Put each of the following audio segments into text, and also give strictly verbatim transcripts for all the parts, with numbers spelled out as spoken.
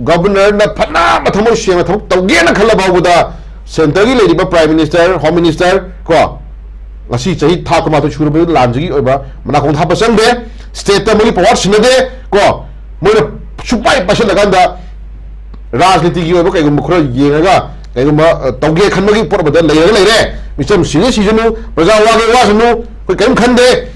ꯒꯕꯔꯅꯔꯅ ꯐꯅ ꯃꯊꯃꯣꯏ ꯁꯦꯡꯅ ꯊꯕꯛ ꯇꯧꯒꯦꯅ ꯈꯜꯂ ꯐꯥꯎꯕꯗ, ꯁꯦꯟꯇꯔꯒꯤ ꯂꯩꯔꯤꯕ ꯄ꯭ꯔꯥꯏꯝ ꯃꯤꯅꯤꯁꯇꯔ, ꯍꯣꯝ ꯃꯤꯅꯤꯁꯇꯔ ꯀꯣ, ꯉꯁꯤ ꯆꯍꯤ ꯊꯥ ꯀꯨꯟꯃꯥꯊꯣꯏ ꯁꯨꯔꯕ ꯂꯥꯟꯁꯤꯒꯤ ꯑꯣꯏꯕ ꯃꯅꯥꯀꯣꯡ ꯊꯥꯕ ꯆꯪꯗꯦ꯫ ꯁ꯭ꯇꯦꯠꯇ ꯃꯣꯏꯒꯤ ꯄꯋꯥꯔ ꯁꯤꯟꯅꯗꯦ ꯀꯣ꯫ ꯃꯣꯏꯅ ꯁꯨꯡꯄꯥꯏ ꯄꯥꯏꯁꯤꯜꯂꯀꯥꯟꯗ ꯔꯥꯖꯅꯤꯇꯤꯒꯤ ꯑꯣꯏꯕ ꯀꯩꯒꯨꯝꯕ ꯈꯔ ꯌꯦꯡꯉꯒ, ꯀꯩꯒꯨꯝꯕ, ꯑ, ꯇꯧꯒꯦ ꯈꯟꯕꯒꯤ ꯄꯣꯠ ꯑꯃꯗ ꯂꯩꯔꯒ ꯂꯩꯔꯦ꯫ ꯃꯤꯆꯝ ꯁꯤꯒꯦ ꯁꯤꯖꯅꯨ, ꯄ꯭ꯔꯖꯥ ꯋꯥꯒꯦ ꯋꯥꯁꯅꯨ, ꯑꯩꯈꯣꯏ ꯀꯔꯤꯝ ꯈꯟꯗꯦ꯫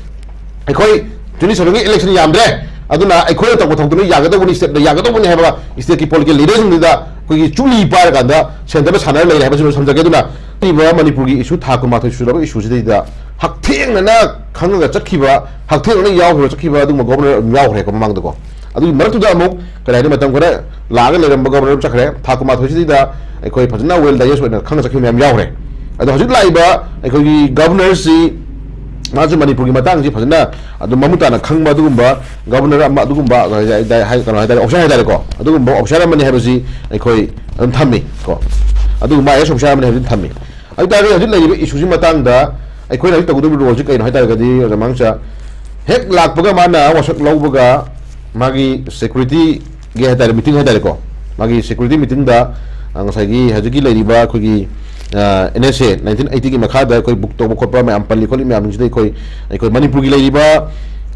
ꯑꯩꯈꯣꯏ twenty seven ꯒꯤ election ꯌꯥꯝꯗ꯭ꯔꯦ, ꯑꯗꯨꯅ ꯑꯩꯈꯣꯏꯅ ꯇꯧꯕ ꯊꯕꯛꯇꯨꯅ ꯌꯥꯒꯗꯧꯕꯅꯤ, ꯁ꯭ꯇꯦꯠꯅ ꯌꯥꯒꯗꯧꯕꯅꯤ ꯍꯥꯏꯕ ꯁ꯭ꯇꯦꯠꯀꯤ political leaderꯁꯤꯡꯗꯨꯗ ꯑꯩꯈꯣꯏꯒꯤ ꯆꯨꯂꯤ ꯄꯥꯏꯔꯀꯥꯟꯗ ꯁꯦꯟꯇꯔꯗ ꯁꯥꯟꯅꯔ ꯂꯩꯔꯦ ꯍꯥꯏꯕꯁꯤꯃ ꯊꯝꯖꯒꯦ꯫ ꯑꯗꯨꯅ ꯂꯩꯔꯤꯕ ꯃꯅꯤꯄꯨꯔꯒꯤ issue ꯊꯥ ꯀꯨꯟꯃꯥꯊꯣꯏ ꯁꯨꯔꯕ issueꯁꯤꯗꯩꯗ ꯍꯛꯊꯦꯡꯅꯅ ꯈꯪꯉꯒ ꯆꯠꯈꯤꯕ, ꯍꯛꯊꯦꯡꯅꯅ ꯌꯥꯎꯈ꯭ꯔ ꯆꯠꯈꯤꯕ ꯑꯗꯨꯒꯨꯝꯕ ꯒꯣꯕꯔꯅꯔ ꯑꯗꯨꯝ ꯌꯥꯎꯈ꯭ꯔꯦꯀꯣ ꯃꯃꯥꯡꯗꯀꯣ꯫ ꯑꯗꯨꯒꯤ ꯃꯔꯛꯇꯨꯗ ꯑꯃꯨꯛ ꯀꯔꯤ ꯍꯥꯏꯅꯤ, ꯃꯇꯝ ꯈꯔ ꯂꯥꯛꯑꯒ ꯂꯩꯔꯝꯕ ꯒꯣꯕꯔꯅꯔ ꯆꯠꯈ꯭ꯔꯦ꯫ ꯊꯥ ꯀꯨꯟꯃꯥꯊꯣꯏꯁꯤꯗ ꯑꯩꯈꯣꯏ ꯐꯖꯅ well digest ꯑꯣꯏꯅ ꯈꯪꯅ ꯆꯠꯈꯤꯕ ꯃꯌꯥꯝ ꯌꯥꯎꯈ꯭ꯔꯦ꯫ ꯑꯗꯣ ꯍꯧꯖꯤꯛ ꯂꯥꯛꯏꯕ ꯑꯩꯈꯣꯏꯒꯤ ꯒꯕꯔꯅꯔꯁꯤ, ꯃꯥꯁꯨ ꯃꯅꯤꯄꯨꯔꯒꯤ ꯃꯇꯥꯡꯁꯤ ꯐꯖꯅ ꯑꯗꯨꯝ ꯃꯃꯨꯠ ꯇꯥꯅ ꯈꯪꯕ ꯑꯗꯨꯒꯨꯝꯕ ꯒꯕꯔꯅꯔ ꯑꯃ, ꯑꯗꯨꯒꯨꯝꯕ ꯀꯩꯅꯣ ꯍꯥꯏꯇꯥꯔꯦ, ꯑꯣꯐꯤꯁꯥꯔ ꯍꯥꯏꯇꯥꯔꯦꯀꯣ, ꯑꯗꯨꯒꯨꯝꯕ ꯑꯣꯐꯤꯁꯥꯔ ꯑꯃꯅꯤ ꯍꯥꯏꯕꯁꯤ ꯑꯩꯈꯣꯏ ꯑꯗꯨꯝ ꯊꯝꯃꯤ ꯀꯣ꯫ ꯑꯗꯨꯒꯨꯝꯕ IAS ꯑꯣꯐꯤꯁꯥꯔ ꯑꯃꯅꯤ ꯍꯥꯏꯕꯁꯤ ꯊꯝꯃꯤ꯫ ꯑꯗꯨ ꯇꯥꯔꯒꯗꯤ ꯍꯧꯖꯤꯛ ꯂꯩꯔꯤꯕ issueꯁꯤ ꯃꯇꯥꯡꯗ ꯑꯩꯈꯣꯏꯅ ꯍꯧꯖꯤꯛ ꯇꯧꯒꯗꯧꯔꯤꯕ roleꯁꯤ ꯀꯩꯅꯣ ꯍꯥꯏ ꯇꯥꯔꯒꯗꯤ, ꯑꯣꯖꯥ ꯃꯥꯡꯆꯥ, ꯍꯦꯛ ꯂꯥꯛꯄꯒ ꯃꯥꯅ ꯋꯥꯁꯛ ꯂꯧꯕꯒ ꯃꯥꯒꯤ securityꯒꯤ ꯍꯥꯏ ꯇꯥꯔꯦ, meeting ꯍꯥꯏ ꯇꯥꯔꯦꯀꯣ, ꯃꯥꯒꯤ security meetingꯗ, ꯑ, ꯉꯁꯥꯏꯒꯤ ꯍꯧꯖꯤꯛꯀꯤ ꯂꯩꯔꯤꯕ ꯑꯩꯈꯣꯏꯒꯤ, ꯑ, NSA nineteen eightyꯒꯤ ꯃꯈꯥꯗ ꯑꯩꯈꯣꯏ book ꯇꯧꯕ ꯈꯣꯠꯄ ꯃꯌꯥꯝ ꯄꯜꯂꯤ ꯈꯣꯠꯂꯤ ꯃꯌꯥꯝꯁꯤꯡꯁꯤꯗ ꯑꯩꯈꯣꯏ, ꯑꯩꯈꯣꯏ ꯃꯅꯤꯄꯨꯔꯒꯤ ꯂꯩꯔꯤꯕ,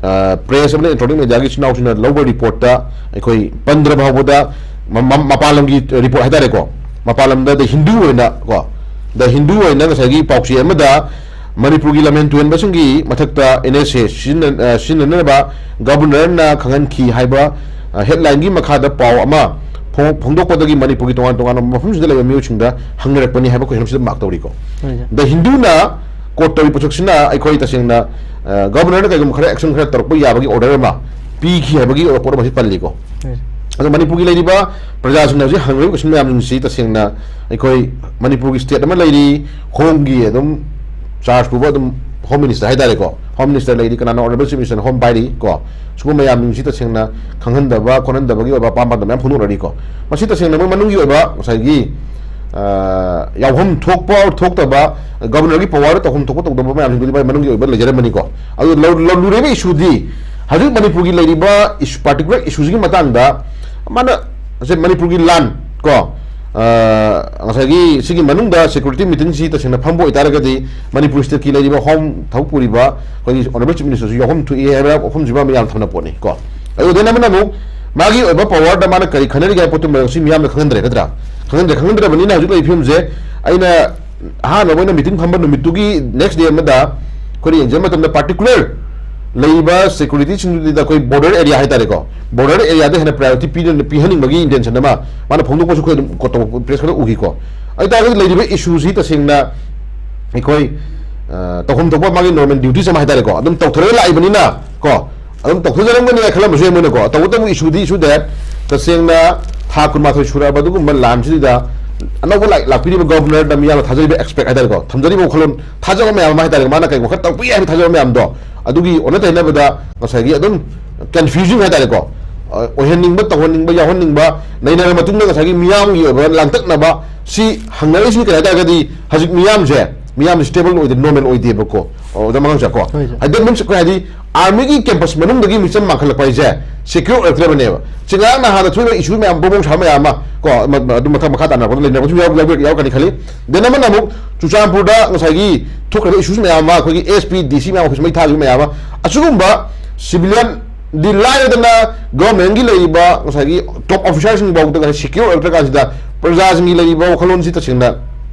ꯑ, press ꯑꯃꯗꯤ electronic mediaꯒꯤ ꯏꯆꯤꯟ ꯏꯅꯥꯎꯁꯤꯡꯅ ꯂꯧꯕ reportꯇ ꯑꯩꯈꯣꯏ ꯄꯟꯗ꯭ꯔꯕ ꯐꯥꯎꯕꯗ ꯃ-, ꯃ-, ꯃꯄꯥꯟ ꯂꯝꯒꯤ report ꯍꯥꯏ ꯇꯥꯔꯦꯀꯣ, ꯃꯄꯥꯟ ꯂꯝꯗ The Hindu ꯑꯣꯏꯅ ꯀꯣ, The Hindu ꯑꯣꯏꯅ ꯉꯁꯥꯏꯒꯤ ꯄꯥꯎꯆꯦ ꯑꯃꯗ ꯃꯅꯤꯄꯨꯔꯒꯤ ꯂꯝꯍꯦꯟ ꯇꯨꯍꯦꯟꯕꯁꯤꯡꯒꯤ ꯃꯊꯛꯇ NSA ꯁꯤꯖꯤꯟꯅ-, ꯑ, ꯁꯤꯖꯤꯟꯅꯅꯕ ꯒꯕꯔꯅꯔꯅ ꯈꯪꯍꯟꯈꯤ ꯍꯥꯏꯕ, ꯑ, headlineꯒꯤ ꯃꯈꯥꯗ ꯄꯥꯎ ꯑꯃ ꯐꯣꯡ-, ꯐꯣꯡꯗꯣꯛꯄꯗꯒꯤ ꯃꯅꯤꯄꯨꯔꯒꯤ ꯇꯣꯉꯥꯟ ꯇꯣꯉꯥꯟꯕ ꯃꯐꯝꯁꯤꯡꯗ ꯂꯩꯕ ꯃꯤꯑꯣꯏꯁꯤꯡꯗ ꯍꯪꯅꯔꯛꯄꯅꯤ ꯍꯥꯏꯕ question ꯑꯃꯁꯤꯗ mark ꯇꯧꯔꯤꯀꯣ꯫ ꯍꯣꯏ, ꯁꯥꯔ꯫ The Hinduꯅ quote ꯇꯧꯔꯤꯕ ꯄꯣꯠꯁꯛꯁꯤꯅ ꯑꯩꯈꯣꯏ ꯇꯁꯦꯡꯅ, ꯑ, ꯒꯕꯔꯅꯔꯅ ꯀꯩꯒꯨꯝꯕ ꯈꯔ action ꯈꯔ ꯇꯧꯔꯛꯄ ꯌꯥꯕꯒꯤ order ꯑꯃ ꯄꯤꯈꯤ ꯍꯥꯏꯕꯒꯤ ꯄꯣꯠ ꯑꯃꯁꯤ ꯄꯜꯂꯤꯀꯣ꯫ ꯍꯣꯏ, ꯁꯥꯔ꯫ ꯑꯗꯣ ꯃꯅꯤꯄꯨꯔꯒꯤ ꯂꯩꯔꯤꯕ ꯄ꯭ꯔꯖꯥꯁꯤꯡꯅ ꯍꯧꯖꯤꯛ ꯍꯪꯅꯔꯤꯕ question ꯃꯌꯥꯝꯁꯤꯡꯁꯤ ꯇꯁꯦꯡꯅ ꯑꯩꯈꯣꯏ ꯃꯅꯤꯄꯨꯔꯒꯤ state ꯑꯃ ꯂꯩꯔꯤ, homeꯒꯤ ꯑꯗꯨꯝ charge ꯄꯨꯕ ꯑꯗꯨꯝ home minister ꯍꯥꯏ ꯇꯥꯔꯦꯀꯣ, home minister ꯂꯩꯔꯤ, ꯀꯅꯥꯅꯣ honourable chief minister home ꯄꯥꯏꯔꯤ ꯀꯣ, ꯁꯤꯒꯨꯝꯕ ꯃꯌꯥꯝꯁꯤꯡꯁꯤ ꯇꯁꯦꯡꯅ ꯈꯪꯍꯟꯗꯕ ꯈꯣꯠꯍꯟꯗꯕꯒꯤ ꯑꯣꯏꯕ ꯑꯄꯥꯝꯕ ꯃꯌꯥꯝ ꯐꯣꯡꯗꯣꯛꯅꯔꯤꯀꯣ꯫ ꯃꯁꯤ ꯇꯁꯦꯡꯅ ꯃꯣꯏ ꯃꯅꯨꯡꯒꯤ ꯑꯣꯏꯕ ꯉꯁꯥꯏꯒꯤ, ꯑ, ꯌꯥꯎꯐꯝ ꯊꯣꯛꯄ ꯊꯣꯛꯇꯕ, ꯒꯕꯔꯅꯔꯒꯤ power ꯇꯧꯐꯝ ꯊꯣꯛꯄ ꯇꯧꯗꯕ ꯃꯌꯥꯝꯁꯤꯡꯗꯨꯗꯤ ꯃꯥꯏ ꯃꯅꯨꯡꯒꯤ ꯑꯣꯏꯕ ꯂꯩꯖꯔꯝꯃꯅꯤꯀꯣ꯫ ꯑꯗꯨ ꯂꯧ-, ꯂꯧ-, ꯂꯨꯔꯤꯕ issueꯗꯤ ꯍꯧꯖꯤꯛ ꯃꯅꯤꯄꯨꯔꯒꯤ ꯂꯩꯔꯤꯕ issue, particular issueꯁꯤꯒꯤ ꯃꯇꯥꯡꯗ ꯃꯥꯅ ꯉꯁꯤ ꯃꯅꯤꯄꯨꯔꯒꯤ ꯂꯥꯟ ꯀꯣ, ꯑ, ꯉꯁꯥꯏꯒꯤ ꯁꯤꯒꯤ ꯃꯅꯨꯡꯗ ꯁꯦꯀ꯭ꯌꯨꯔꯤꯇꯤ ꯃꯤꯇꯤꯡꯁꯤ ꯇꯁꯦꯡꯅ ꯐꯝꯕ ꯑꯣꯏꯇꯥꯔꯒꯗꯤ ꯃꯅꯤꯄꯨꯔ ꯁ꯭ꯇꯦꯠꯀꯤ ꯂꯩꯔꯤꯕ ꯍꯣꯝ ꯊꯕꯛ ꯄꯨꯔꯤꯕ ꯑꯩꯈꯣꯏꯒꯤ ꯑꯣꯅꯔꯦꯕꯜ ꯆꯤꯐ ꯃꯤꯅꯤꯁꯇꯔꯁꯨ ꯌꯥꯎꯐꯝ ꯊꯣꯛꯏ ꯍꯥꯏꯕ ꯋꯥꯐꯝꯁꯤꯃ ꯃꯌꯥꯝ ꯊꯝꯅ ꯄꯣꯠꯅꯤ ꯀꯣ꯫ ꯑꯗꯨꯗ ꯑꯃꯅ ꯑꯃꯨꯛ ꯃꯥꯒꯤ ꯑꯣꯏꯕ ꯄꯋꯥꯔꯗ ꯃꯥꯅ ꯀꯔꯤ ꯈꯟꯅꯔꯤꯒꯦ ꯍꯥꯏꯕ ꯄꯣꯠꯇꯨ ꯃꯔꯝꯁꯤ ꯃꯤꯌꯥꯝꯅ ꯈꯪꯍꯟꯗ꯭ꯔꯦ ꯅꯠꯇ꯭ꯔꯥ? ꯈꯪꯍꯟꯗ꯭ꯔꯦ꯫ ꯈꯪꯍꯟꯗ꯭ꯔꯕꯅꯤꯅ ꯍꯧꯖꯤꯛ ꯂꯩꯔꯤꯕ ꯐꯤꯕꯝꯁꯦ ꯑꯩꯅ ꯑꯍꯥꯟꯕ ꯑꯣꯏꯅ ꯃꯤꯇꯤꯡ ꯐꯝꯕ ꯅꯨꯃꯤꯠꯇꯨꯒꯤ ꯅꯦꯛꯁ ꯗꯦ ꯑꯃꯗ ꯑꯩꯈꯣꯏꯅ ꯌꯦꯡꯖꯕ ꯃꯇꯝꯗ ꯄꯥꯔꯇꯤꯀꯨꯂꯔ ꯂꯩꯔꯤꯕ ꯁꯦꯀ꯭ꯌꯨꯔꯤꯇꯤꯁꯤꯡꯗꯨꯗ ꯑꯩꯈꯣꯏ ꯕꯣꯔꯗꯔ ꯑꯦꯔꯤꯌꯥ ꯍꯥꯏꯇꯥꯔꯦꯀꯣ, ꯕꯣꯔꯗꯔ ꯑꯦꯔꯤꯌꯥꯗ ꯍꯦꯟꯅ ꯄ꯭ꯔꯥꯏꯌꯣꯔꯤꯇꯤ ꯄꯤꯍꯟꯅꯤꯡꯕꯒꯤ ꯏꯟꯇꯦꯟꯁꯟ ꯑꯃ ꯃꯥꯅ ꯐꯣꯡꯗꯣꯛꯄꯁꯨ ꯑꯩꯈꯣꯏ ꯑꯗꯨꯝ ꯄ꯭ꯔꯦꯁ ꯈꯔ ꯎꯈꯤꯀꯣ꯫ ꯑꯗꯨ ꯑꯣꯏꯇꯥꯔꯒꯗꯤ ꯂꯩꯔꯤꯕ ꯏꯁꯨꯁꯤ ꯇꯁꯦꯡꯅ ꯑꯩꯈꯣꯏ, ꯑ, ꯇꯧꯐꯝ ꯊꯣꯛꯄ ꯃꯥꯒꯤ ꯅꯣꯔꯃꯦꯜ ꯗ꯭ꯌꯨꯇꯤꯁ ꯑꯃ ꯍꯥꯏꯇꯥꯔꯦꯀꯣ, ꯑꯗꯨꯝ ꯇꯧꯊꯔꯒ ꯂꯥꯛꯏꯕꯅꯤꯅ ꯀꯣ, ꯑꯗꯨꯝ ꯇꯧꯊꯖꯔꯝꯒꯅꯤ ꯍꯥꯏ ꯈꯜꯂꯝꯕꯁꯨ ꯌꯥꯏ ꯃꯣꯏꯅꯀꯣ꯫ ꯇꯧꯕꯇꯕꯨ ꯏꯁꯨꯗꯤ ꯏꯁꯨ ꯗꯦꯠ ꯇꯁꯦꯡꯅ ꯊꯥ ꯀꯨꯟꯃꯥꯊꯣꯏ ꯁꯨꯔꯛꯑꯕ ꯑꯗꯨꯒꯨꯝꯕ ꯂꯥꯟꯁꯤꯗ ꯑꯅꯧꯕ ꯂꯥꯛ-, ꯂꯥꯛꯄꯤꯔꯤꯕ ꯒꯣꯚꯔꯅꯔꯗ ꯃꯤꯌꯥꯝꯅ ꯊꯥꯖꯔꯤꯕ ꯑꯦꯛꯁꯄꯦꯛ ꯍꯥꯏꯇꯥꯔꯦꯀꯣ, ꯊꯝꯖꯔꯤꯕ ꯋꯥꯈꯜꯂꯣꯟ, ꯊꯥꯖꯕ ꯃꯌꯥꯝ ꯑꯃ ꯍꯥꯏꯇꯥꯔꯦꯀꯣ, ꯃꯥꯅ ꯀꯩꯒꯨꯝꯕ ꯈꯔ ꯇꯧꯕ ꯌꯥꯏ ꯍꯥꯏꯕ ꯊꯥꯖꯕ ꯃꯌꯥꯝꯗꯣ, ꯑꯗꯨꯒꯤ ꯑꯣꯟꯅ ꯇꯩꯅꯕꯗ ꯉꯁꯥꯏꯒꯤ ꯑꯗꯨꯝ ꯀꯟꯐ꯭ꯌꯨꯖꯟ ꯍꯥꯏꯇꯥꯔꯦꯀꯣ, ꯑ, ꯑꯣꯏꯍꯟꯅꯤꯡꯕ, ꯇꯧꯍꯟꯅꯤꯡꯕ, ꯌꯥꯎꯍꯟꯅꯤꯡꯕ ꯂꯩꯅꯔ ꯃꯇꯨꯡꯗ ꯉꯁꯥꯏꯒꯤ ꯃꯤꯌꯥꯝꯒꯤ ꯑꯣꯏꯕ ꯂꯥꯡꯇꯛꯅꯕ ꯁꯤ ꯍꯪꯅꯔꯤꯁꯤ ꯀꯔꯤ ꯍꯥꯏꯇꯥꯔꯒꯗꯤ ꯍꯧꯖꯤꯛ ꯃꯤꯌꯥꯝꯁꯦ, ꯃꯤꯌꯥꯝꯁꯦ ꯁ꯭ꯇꯦꯕꯜ ꯑꯣꯏꯗꯦ, ꯅꯣꯔꯃꯦꯜ ꯑꯣꯏꯗꯦꯕꯀꯣ꯫ ꯑꯣꯖꯥ ꯃꯉꯥꯡꯁꯦꯀꯣ, ꯍꯣꯏ, ꯁꯥꯔ꯫ ꯍꯥꯏꯗꯤ ꯃꯤꯟꯁ ꯑꯩꯈꯣꯏ ꯍꯥꯏꯗꯤ ꯑꯥꯔꯃꯤꯒꯤ ꯀꯦꯝꯄꯁ ꯃꯅꯨꯡꯗꯒꯤ ꯃꯤꯆꯝ ꯃꯥꯡꯈꯠꯂꯛꯄ ꯍꯥꯏꯁꯦ ꯁꯦꯀ꯭ꯌꯣꯔ ꯑꯣꯏꯔꯛꯇ꯭ꯔꯕꯅꯦꯕ꯫ ꯁꯤ ꯉꯔꯥꯡ ꯅꯍꯥꯟꯗ ꯊꯣꯛꯏꯕ ꯏꯁꯨ ꯃꯌꯥꯝ, ꯕꯣꯕꯣꯡ ꯁꯥꯕ ꯃꯌꯥꯝ ꯑꯃ ꯀꯣ, ꯑꯃ, ꯑꯗꯨꯝ ꯃꯊꯪ ꯃꯈꯥ ꯇꯥꯅ ꯂꯩꯅꯕꯁꯨ ꯌꯥꯎ-, ꯌꯥꯎ-, ꯌꯥꯎꯔꯛꯀꯅꯤ ꯈꯜꯂꯤ꯫ ꯗꯦꯟ ꯑꯃꯅ ꯑꯃꯨꯛ ꯆꯨꯔꯆꯥꯟꯄꯨꯔꯗ ꯉꯁꯥꯏꯒꯤ ꯊꯣꯛꯈ꯭ꯔꯤꯕ ꯏꯁꯨꯁ ꯃꯌꯥꯝ ꯑꯃ, ꯑꯩꯈꯣꯏꯒꯤ ꯑꯦꯁ ꯄꯤ, ꯗꯤ ꯁꯤ ꯃꯌꯥꯝ ꯑꯣꯐꯤꯁ ꯃꯩ ꯊꯥꯈꯤꯕ ꯃꯌꯥꯝ ꯑꯃ, ꯑꯁꯤꯒꯨꯝꯕ ꯁꯤꯚꯤꯂꯤꯌꯟꯗꯤ ꯂꯥꯏꯔꯗꯅ ꯒꯚꯔꯟꯃꯦꯟꯒꯤ ꯂꯩꯔꯤꯕ ꯉꯁꯥꯏꯒꯤ ꯇꯣꯞ ꯑꯣꯐꯤꯁꯥꯔꯁꯤꯡ ꯐꯥꯎꯗ ꯉꯁꯥꯏ ꯁꯦꯀ꯭ꯌꯣꯔ ꯑꯣꯏꯔꯛꯇ꯭ꯔ ꯀꯥꯟꯁꯤꯗ ꯄ꯭ꯔꯖꯥꯁꯤꯡꯒꯤ ꯂꯩꯔꯤꯕ ꯋꯥꯈꯜꯂꯣꯟꯁꯤ ꯇꯁꯦꯡꯅ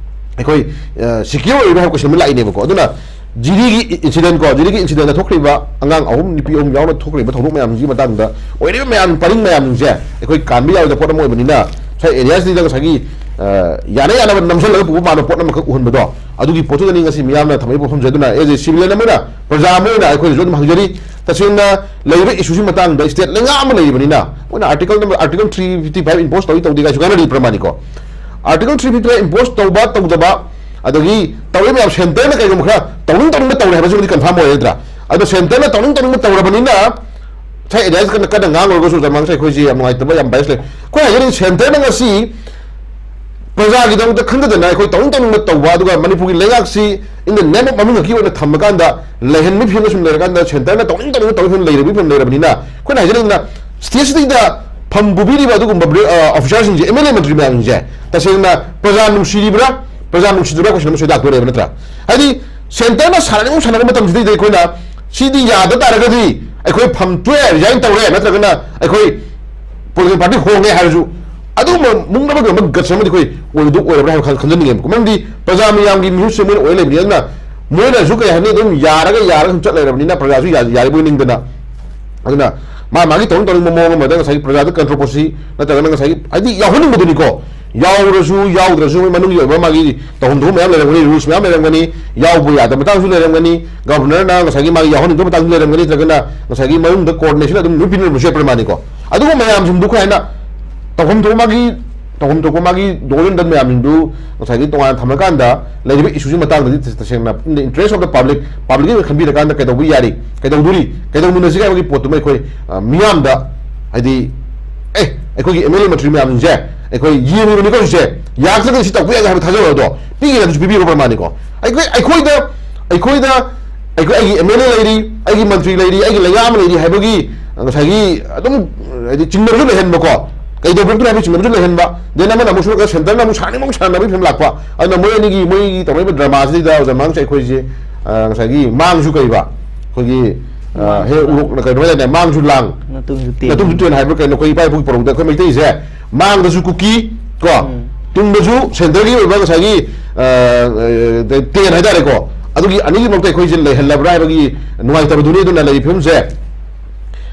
ꯑꯩꯈꯣꯏ, ꯑ, ꯁꯦꯀ꯭ꯌꯣꯔ ꯑꯣꯏꯔꯤꯕ꯭ꯔꯥ ꯍꯥꯏꯕ ꯀꯣꯏꯁꯟ ꯑꯃ ꯂꯥꯛꯏꯅꯦꯕꯀꯣ꯫ ꯑꯗꯨꯅ ꯖꯤꯔꯤꯒꯤ ꯏꯟꯁꯤꯗꯦꯟ ꯀꯣ, ꯖꯤꯔꯤꯒꯤ ꯏꯟꯁꯤꯗꯦꯟꯗ ꯊꯣꯛꯈ꯭ꯔꯤꯕ ꯑꯉꯥꯡ ꯑꯍꯨꯝ, ꯅꯨꯄꯤ ꯑꯍꯨꯝ ꯌꯥꯎꯅ ꯊꯣꯛꯈ꯭ꯔꯤꯕ ꯊꯧꯗꯣꯛ ꯃꯌꯥꯝꯁꯤꯒꯤ ꯃꯇꯥꯡꯗ ꯑꯣꯏꯔꯤꯕ ꯃꯌꯥꯝ ꯄꯔꯤꯡ ꯃꯌꯥꯝꯁꯤꯡꯁꯦ ꯑꯩꯈꯣꯏ ꯀꯥꯟꯕ ꯌꯥꯔꯣꯏꯗꯕ ꯄꯣꯠ ꯑꯃ ꯑꯣꯏꯕꯅꯤꯅ, ꯉꯁꯥꯏ ꯑꯦꯔꯤꯌꯥꯁꯤꯗ ꯉꯁꯥꯏꯒꯤ, ꯑ, ꯌꯥꯅ ꯌꯥꯅꯕ ꯅꯝꯁꯤꯜꯂꯒ ꯄꯨꯕ ꯃꯥꯟꯕ ꯄꯣꯠ ꯑꯃꯈꯛ ꯎꯍꯟꯕꯗꯣ, ꯑꯗꯨꯒꯤ ꯄꯣꯠꯇꯨꯗꯅꯤ ꯉꯁꯤ ꯃꯤꯌꯥꯝꯅ ꯊꯝꯃꯛꯏꯕ ꯋꯥꯐꯝꯁꯦ꯫ ꯑꯗꯨꯅ ꯑꯦꯖ ꯑꯦ ꯁꯤꯚꯤꯂꯤꯌꯟ ꯑꯃ ꯑꯣꯏꯅ ꯄ꯭ꯔꯖꯥ ꯑꯃ ꯑꯣꯏꯅ ꯑꯩꯈꯣꯏꯅꯁꯨ ꯑꯗꯨꯝ ꯍꯪꯖꯔꯤ, ꯇꯁꯦꯡꯅ ꯂꯩꯔꯤꯕ ꯏꯁꯨꯁꯤ ꯃꯇꯥꯡꯗ ꯁ꯭ꯇꯦꯠ ꯂꯩꯉꯥꯛ ꯑꯃ ꯂꯩꯔꯤꯕꯅꯤꯅ ꯃꯣꯏꯅ article number, article three fifty five impose ꯇꯧꯏ ꯇꯧꯗꯦ ꯀꯥꯏꯁꯨ ꯉꯥꯡꯅꯔꯤ ꯄ꯭ꯔꯃꯥꯅꯤꯀꯣ꯫ Article three fifty five impose ꯇꯧꯕ ꯇꯧꯗꯕ, ꯑꯗꯒꯤ ꯇꯧꯔꯤꯕ ꯃꯌꯥꯝ ꯁꯦꯟꯇꯔꯅ ꯀꯩꯒꯨꯝꯕ ꯈꯔ ꯇꯧꯅꯤꯡ ꯇꯧꯅꯤꯡꯕ ꯇꯧꯔꯦ ꯍꯥꯏꯕꯁꯤꯃꯗꯤ ꯀꯟꯐꯥꯔꯝ ꯑꯣꯏꯔꯦ ꯅꯠꯇ꯭ꯔꯥ? ꯑꯗꯣ ꯁꯦꯟꯇꯔꯅ ꯇꯧꯅꯤꯡ ꯇꯧꯅꯤꯡꯕ ꯇꯧꯔꯕꯅꯤꯅ ꯉꯁꯥꯏ ꯑꯦꯔꯤꯌꯥꯁꯤ ꯀꯟꯅ, ꯀꯟꯅ ꯉꯥꯡꯂꯨꯔꯒꯁꯨ ꯑꯣꯖꯥ ꯃꯉꯥꯡꯁꯦ ꯑꯩꯈꯣꯏꯁꯤ ꯌꯥꯝ ꯅꯨꯡꯉꯥꯏꯇꯕ, ꯌꯥꯝ ꯕꯥꯏꯁ ꯂꯩ꯫ ꯑꯩꯈꯣꯏ ꯍꯥꯏꯖꯅꯤꯡ ꯁꯦꯟꯇꯔꯅ ꯉꯁꯤ ꯄ꯭ꯔꯖꯥꯒꯤꯗꯃꯛꯇ ꯈꯟꯒꯗꯅ ꯑꯩꯈꯣꯏ ꯇꯧꯅꯤꯡ ꯇꯧꯅꯤꯡꯕ ꯇꯧꯕ, ꯑꯗꯨꯒ ꯃꯅꯤꯄꯨꯔꯒꯤ ꯂꯩꯉꯥꯛꯁꯤ in the name of ꯃꯃꯤꯡ ꯈꯛꯀꯤ ꯑꯣꯏꯅ ꯊꯝꯃꯀꯥꯟꯗ ꯂꯩꯍꯟꯕꯒꯤ ꯐꯤꯕꯝꯗ ꯁꯨꯝ ꯂꯩꯔꯀꯥꯟꯗ ꯁꯦꯟꯇꯔꯅ ꯇꯧꯅꯤꯡ ꯇꯧꯅꯤꯡꯕ ꯇꯧꯕꯒꯤ ꯐꯤꯕꯝ ꯂꯩꯔꯕꯒꯤ ꯐꯤꯕꯝ ꯂꯩꯔꯕꯅꯤꯅ ꯑꯩꯈꯣꯏꯅ ꯍꯥꯏꯖꯅꯤꯡꯕꯅ ꯁ꯭ꯇꯦꯠꯁꯤꯗꯩꯗ ꯐꯝ ꯄꯨꯕꯤꯔꯤꯕ ꯑꯗꯨꯒꯨꯝꯕ ꯕ꯭ꯔꯤ-, ꯑ, ꯑꯣꯐꯤꯁꯥꯔꯁꯤꯡꯁꯦ, ꯑꯦꯝ ꯑꯦꯜ ꯑꯦ ꯃꯟꯇ꯭ꯔꯤ ꯃꯌꯥꯝꯁꯤꯡꯁꯦ ꯇꯁꯦꯡꯅ ꯄ꯭ꯔꯖꯥ ꯅꯨꯡꯁꯤꯔꯤꯕ꯭ꯔꯥ, ꯄ꯭ꯔꯖꯥ ꯅꯨꯡꯁꯤꯗꯕ꯭ꯔꯥ ꯀꯣꯏꯁꯟ ꯑꯃꯁꯨ ꯂꯥꯛꯇꯣꯔꯦꯕ, ꯅꯠꯇ꯭ꯔꯥ? ꯍꯥꯏꯗꯤ ꯁꯦꯟꯇꯔꯅ ꯁꯥꯟꯅꯅꯤꯡ ꯁꯥꯟꯅꯕ ꯃꯇꯝꯁꯤꯗꯩꯗ ꯑꯩꯈꯣꯏꯅ ꯁꯤꯗꯤ ꯌꯥꯗ ꯇꯥꯔꯒꯗꯤ ꯑꯩꯈꯣꯏ ꯐꯝ ꯇꯣꯛꯑꯦ, ꯔꯤꯖꯥꯏꯟ ꯇꯧꯔꯦ, ꯅꯠꯇ꯭ꯔꯒꯅ ꯑꯩꯈꯣꯏ ꯄꯣꯂꯤꯇꯤꯀꯦꯜ ꯄꯥꯔꯇꯤ ꯍꯣꯡꯉꯦ ꯍꯥꯏꯔꯁꯨ ꯑꯗꯨꯒꯨꯝꯕ ꯃꯨꯛꯅꯕꯒꯤ ꯑꯃ ꯒꯠꯁ ꯑꯃꯗꯤ ꯑꯩꯈꯣꯏ ꯑꯣꯏꯔꯣꯏꯗꯧ ꯑꯣꯏꯔꯕ꯭ꯔꯥ ꯍꯥꯏꯕ ꯈꯟ-, ꯈꯟꯖꯅꯤꯡꯉꯦꯕꯀꯣ꯫ ꯃꯔꯝꯗꯤ ꯄ꯭ꯔꯖꯥ ꯃꯤꯌꯥꯝꯒꯤ ꯃꯤꯍꯨꯠꯁꯦ ꯃꯣꯏꯅ ꯑꯣꯏ ꯂꯩꯕꯅꯤ꯫ ꯑꯗꯨꯅ ꯃꯣꯏꯅꯁꯨ ꯀꯩ ꯍꯥꯏꯅꯤ, ꯑꯗꯨꯝ ꯌꯥꯔꯒ ꯌꯥꯔꯒ ꯁꯨꯝ ꯆꯠ ꯂꯩꯔꯕꯅꯤꯅ ꯄ꯭ꯔꯖꯥꯁꯨ ꯌꯥ-, ꯌꯥꯔꯤꯕꯣꯏ ꯅꯤꯡꯗꯅ꯫ ꯑꯗꯨꯅ ꯃꯥ ꯃꯥꯒꯤ ꯇꯧꯅꯤꯡ ꯇꯧꯅꯤꯡꯕ ꯃꯑꯣꯡ ꯑꯃꯗ ꯉꯁꯥꯏꯒꯤ ꯄ꯭ꯔꯖꯥꯗ ꯀꯟꯇ꯭ꯔꯣꯚꯔꯁꯤ ꯅꯠꯇ꯭ꯔꯒꯅ ꯉꯁꯥꯏꯒꯤ ꯍꯥꯏꯗꯤ ꯌꯥꯎꯍꯟꯅꯤꯡꯕꯗꯨꯅꯤꯀꯣ꯫ ꯌꯥꯎꯔꯁꯨ ꯌꯥꯎꯗ꯭ꯔꯁꯨ ꯃꯣꯏ ꯃꯅꯨꯡꯒꯤ ꯑꯣꯏꯕ ꯃꯥꯒꯤ ꯇꯧꯐꯝ ꯊꯣꯛꯄ ꯃꯌꯥꯝ ꯂꯩꯔꯝꯒꯅꯤ, ꯔꯨꯜꯁ ꯃꯌꯥꯝ ꯂꯩꯔꯝꯒꯅꯤ, ꯌꯥꯎꯕ ꯌꯥꯗꯕ ꯃꯇꯥꯡꯁꯨ ꯂꯩꯔꯝꯒꯅꯤ꯫ ꯒꯚꯔꯅꯔꯅ ꯉꯁꯥꯏꯒꯤ ꯃꯥꯒꯤ ꯌꯥꯎꯍꯟꯅꯤꯡꯗꯕ ꯃꯇꯥꯡꯁꯨ ꯂꯩꯔꯝꯒꯅꯤ, ꯅꯠꯇ꯭ꯔꯒꯅ ꯉꯁꯥꯏꯒꯤ ꯃꯅꯨꯡꯗ ꯀꯣꯑꯣꯔꯗꯤꯅꯦꯁꯟ ꯑꯗꯨꯝ ꯂꯣꯏ ꯄꯤꯅꯔꯝꯕꯁꯨ ꯌꯥꯏ ꯄ꯭ꯔꯃꯥꯅꯤꯀꯣ꯫ ꯑꯗꯨꯒꯨꯝꯕ ꯃꯌꯥꯝꯁꯤꯡꯗꯨ ꯑꯩꯈꯣꯏ ꯍꯥꯏꯅ ꯇꯧꯐꯝ ꯊꯣꯛꯄ ꯃꯥꯒꯤ ꯇꯧꯐꯝ ꯊꯣꯛꯄ ꯃꯥꯒꯤ ꯗꯣꯜ ꯗꯟ ꯃꯌꯥꯝꯁꯤꯡꯗꯨ ꯉꯁꯥꯏꯒꯤ ꯇꯣꯉꯥꯟꯅ ꯊꯝꯃꯀꯥꯟꯗ ꯂꯩꯔꯤꯕ ꯏꯁꯨꯁꯤ ꯃꯇꯥꯡꯗꯗꯤ ꯇꯁ-, ꯇꯁꯦꯡꯅ in the interest of the public, ꯄꯕ꯭ꯂꯤꯛꯀꯤ ꯑꯣꯏꯅ ꯈꯟꯕꯤꯔꯀꯥꯟꯗ ꯀꯩꯗꯧꯕ ꯌꯥꯔꯤ, ꯀꯩꯗꯧꯗꯣꯔꯤ, ꯀꯩꯗꯧꯃꯤꯟꯅꯁꯤꯒꯦ ꯍꯥꯏꯕꯒꯤ ꯄꯣꯠꯇꯨꯃ ꯑꯩꯈꯣꯏ, ꯑ, ꯃꯤꯌꯥꯝꯗ ꯍꯥꯏꯗꯤ, ꯑꯦ, ꯑꯩꯈꯣꯏꯒꯤ ꯑꯦꯝ ꯑꯦꯜ ꯑꯦ ꯃꯟꯇ꯭ꯔꯤ ꯃꯌꯥꯝꯁꯤꯡꯁꯦ ꯑꯩꯈꯣꯏ ꯌꯦꯡꯉꯤꯕꯅꯤꯀꯣ ꯍꯧꯖꯤꯛꯁꯦ, ꯌꯥꯔꯛꯇ꯭ꯔꯒꯗꯤ ꯁꯤ ꯇꯧꯕ ꯌꯥꯏ ꯍꯥꯏꯕ ꯊꯥꯖꯕ ꯑꯗꯣ ꯄꯤꯒꯦꯅꯁꯨ ꯄꯤꯕꯤꯔꯣ ꯄ꯭ꯔꯃꯥꯅꯤꯀꯣ꯫ ꯑꯩꯈꯣꯏ, ꯑꯩꯈꯣꯏꯗ, ꯑꯩꯈꯣꯏꯗ ꯑꯩꯈꯣꯏ, ꯑꯩꯒꯤ ꯑꯦꯝ ꯑꯦꯜ ꯑꯦ ꯂꯩꯔꯤ, ꯑꯩꯒꯤ ꯃꯟꯇ꯭ꯔꯤ ꯂꯩꯔꯤ, ꯑꯩꯒꯤ ꯂꯩꯉꯥꯛ ꯑꯃ ꯂꯩꯔꯤ ꯍꯥꯏꯕꯒꯤ ꯉꯁꯥꯏꯒꯤ ꯑꯗꯨꯝ ꯍꯥꯏꯗꯤ ꯆꯤꯡꯅꯕꯁꯨ ꯂꯩꯍꯟꯕꯀꯣ, ꯀꯩꯗꯧꯕꯤꯔꯛꯇ꯭ꯔꯦ ꯍꯥꯏꯕꯒꯤ ꯆꯤꯡꯅꯕꯁꯨ ꯂꯩꯍꯟꯕ꯫ ꯗꯦꯟ ꯑꯃꯅ ꯑꯃꯨꯛ ꯁꯣꯝꯗ ꯁꯦꯟꯇꯔꯅ ꯑꯃꯨꯛ ꯁꯥꯟꯅꯅꯤꯡꯕ ꯑꯃꯨꯛ ꯁꯥꯟꯅꯕꯒꯤ ꯐꯤꯕꯝ ꯂꯥꯛꯄ꯫ ꯑꯗꯨꯅ ꯃꯣꯏ ꯑꯅꯤꯒꯤ, ꯃꯣꯏꯒꯤ ꯇꯧꯔꯛꯏꯕ ꯗ꯭ꯔꯃꯥꯁꯤꯗꯩꯗ ꯑꯣꯖꯥ ꯃꯥꯡꯁꯦ ꯑꯩꯈꯣꯏꯁꯦ, ꯑ, ꯉꯁꯥꯏꯒꯤ ꯃꯥꯡꯁꯨ ꯀꯩꯕ, ꯑꯩꯈꯣꯏꯒꯤ, ꯑ, ꯃꯥꯡꯁꯨ ꯍꯦꯛ ꯂꯥꯡ꯫ ꯎꯔꯣꯛ-, ꯀꯩꯅꯣ ꯍꯥꯏꯇꯥꯔꯦ, ꯃꯥꯡꯁꯨ ꯂꯥꯡ, ꯅꯇꯨꯡꯁꯨ ꯇꯦꯟ꯫ ꯅꯇꯨꯡꯁꯨ ꯇꯦꯟ ꯍꯥꯏꯕ꯭ꯔꯥ ꯀꯩꯅꯣ, ꯑꯩꯈꯣꯏ ꯏꯄꯥ ꯏꯄꯨꯒꯤ ꯄꯧꯔꯧꯗ ꯑꯩꯈꯣꯏ ꯃꯩꯇꯩꯁꯦ ꯃꯥꯡꯗꯁꯨ ꯀꯨꯀꯤ ꯀꯣ, ꯎꯝ꯫ ꯇꯨꯡꯗꯁꯨ ꯁꯦꯟꯇꯔꯒꯤ ꯑꯣꯏꯕ ꯉꯁꯥꯏꯒꯤ, ꯑ, ꯑ, ꯇꯦꯟ ꯍꯥꯏꯇꯥꯔꯦꯀꯣ, ꯑꯗꯨꯒꯤ ꯑꯅꯤꯒꯤ ꯃꯔꯛꯇ ꯑꯩꯈꯣꯏꯁꯦ ꯂꯩꯍꯜꯂꯕ꯭ꯔꯥ ꯍꯥꯏꯕꯒꯤ ꯅꯨꯡꯉꯥꯏꯇꯕꯗꯨꯅꯤ꯫ ꯑꯗꯨꯅ ꯂꯩꯔꯤꯕ ꯐꯤꯕꯝꯁꯦ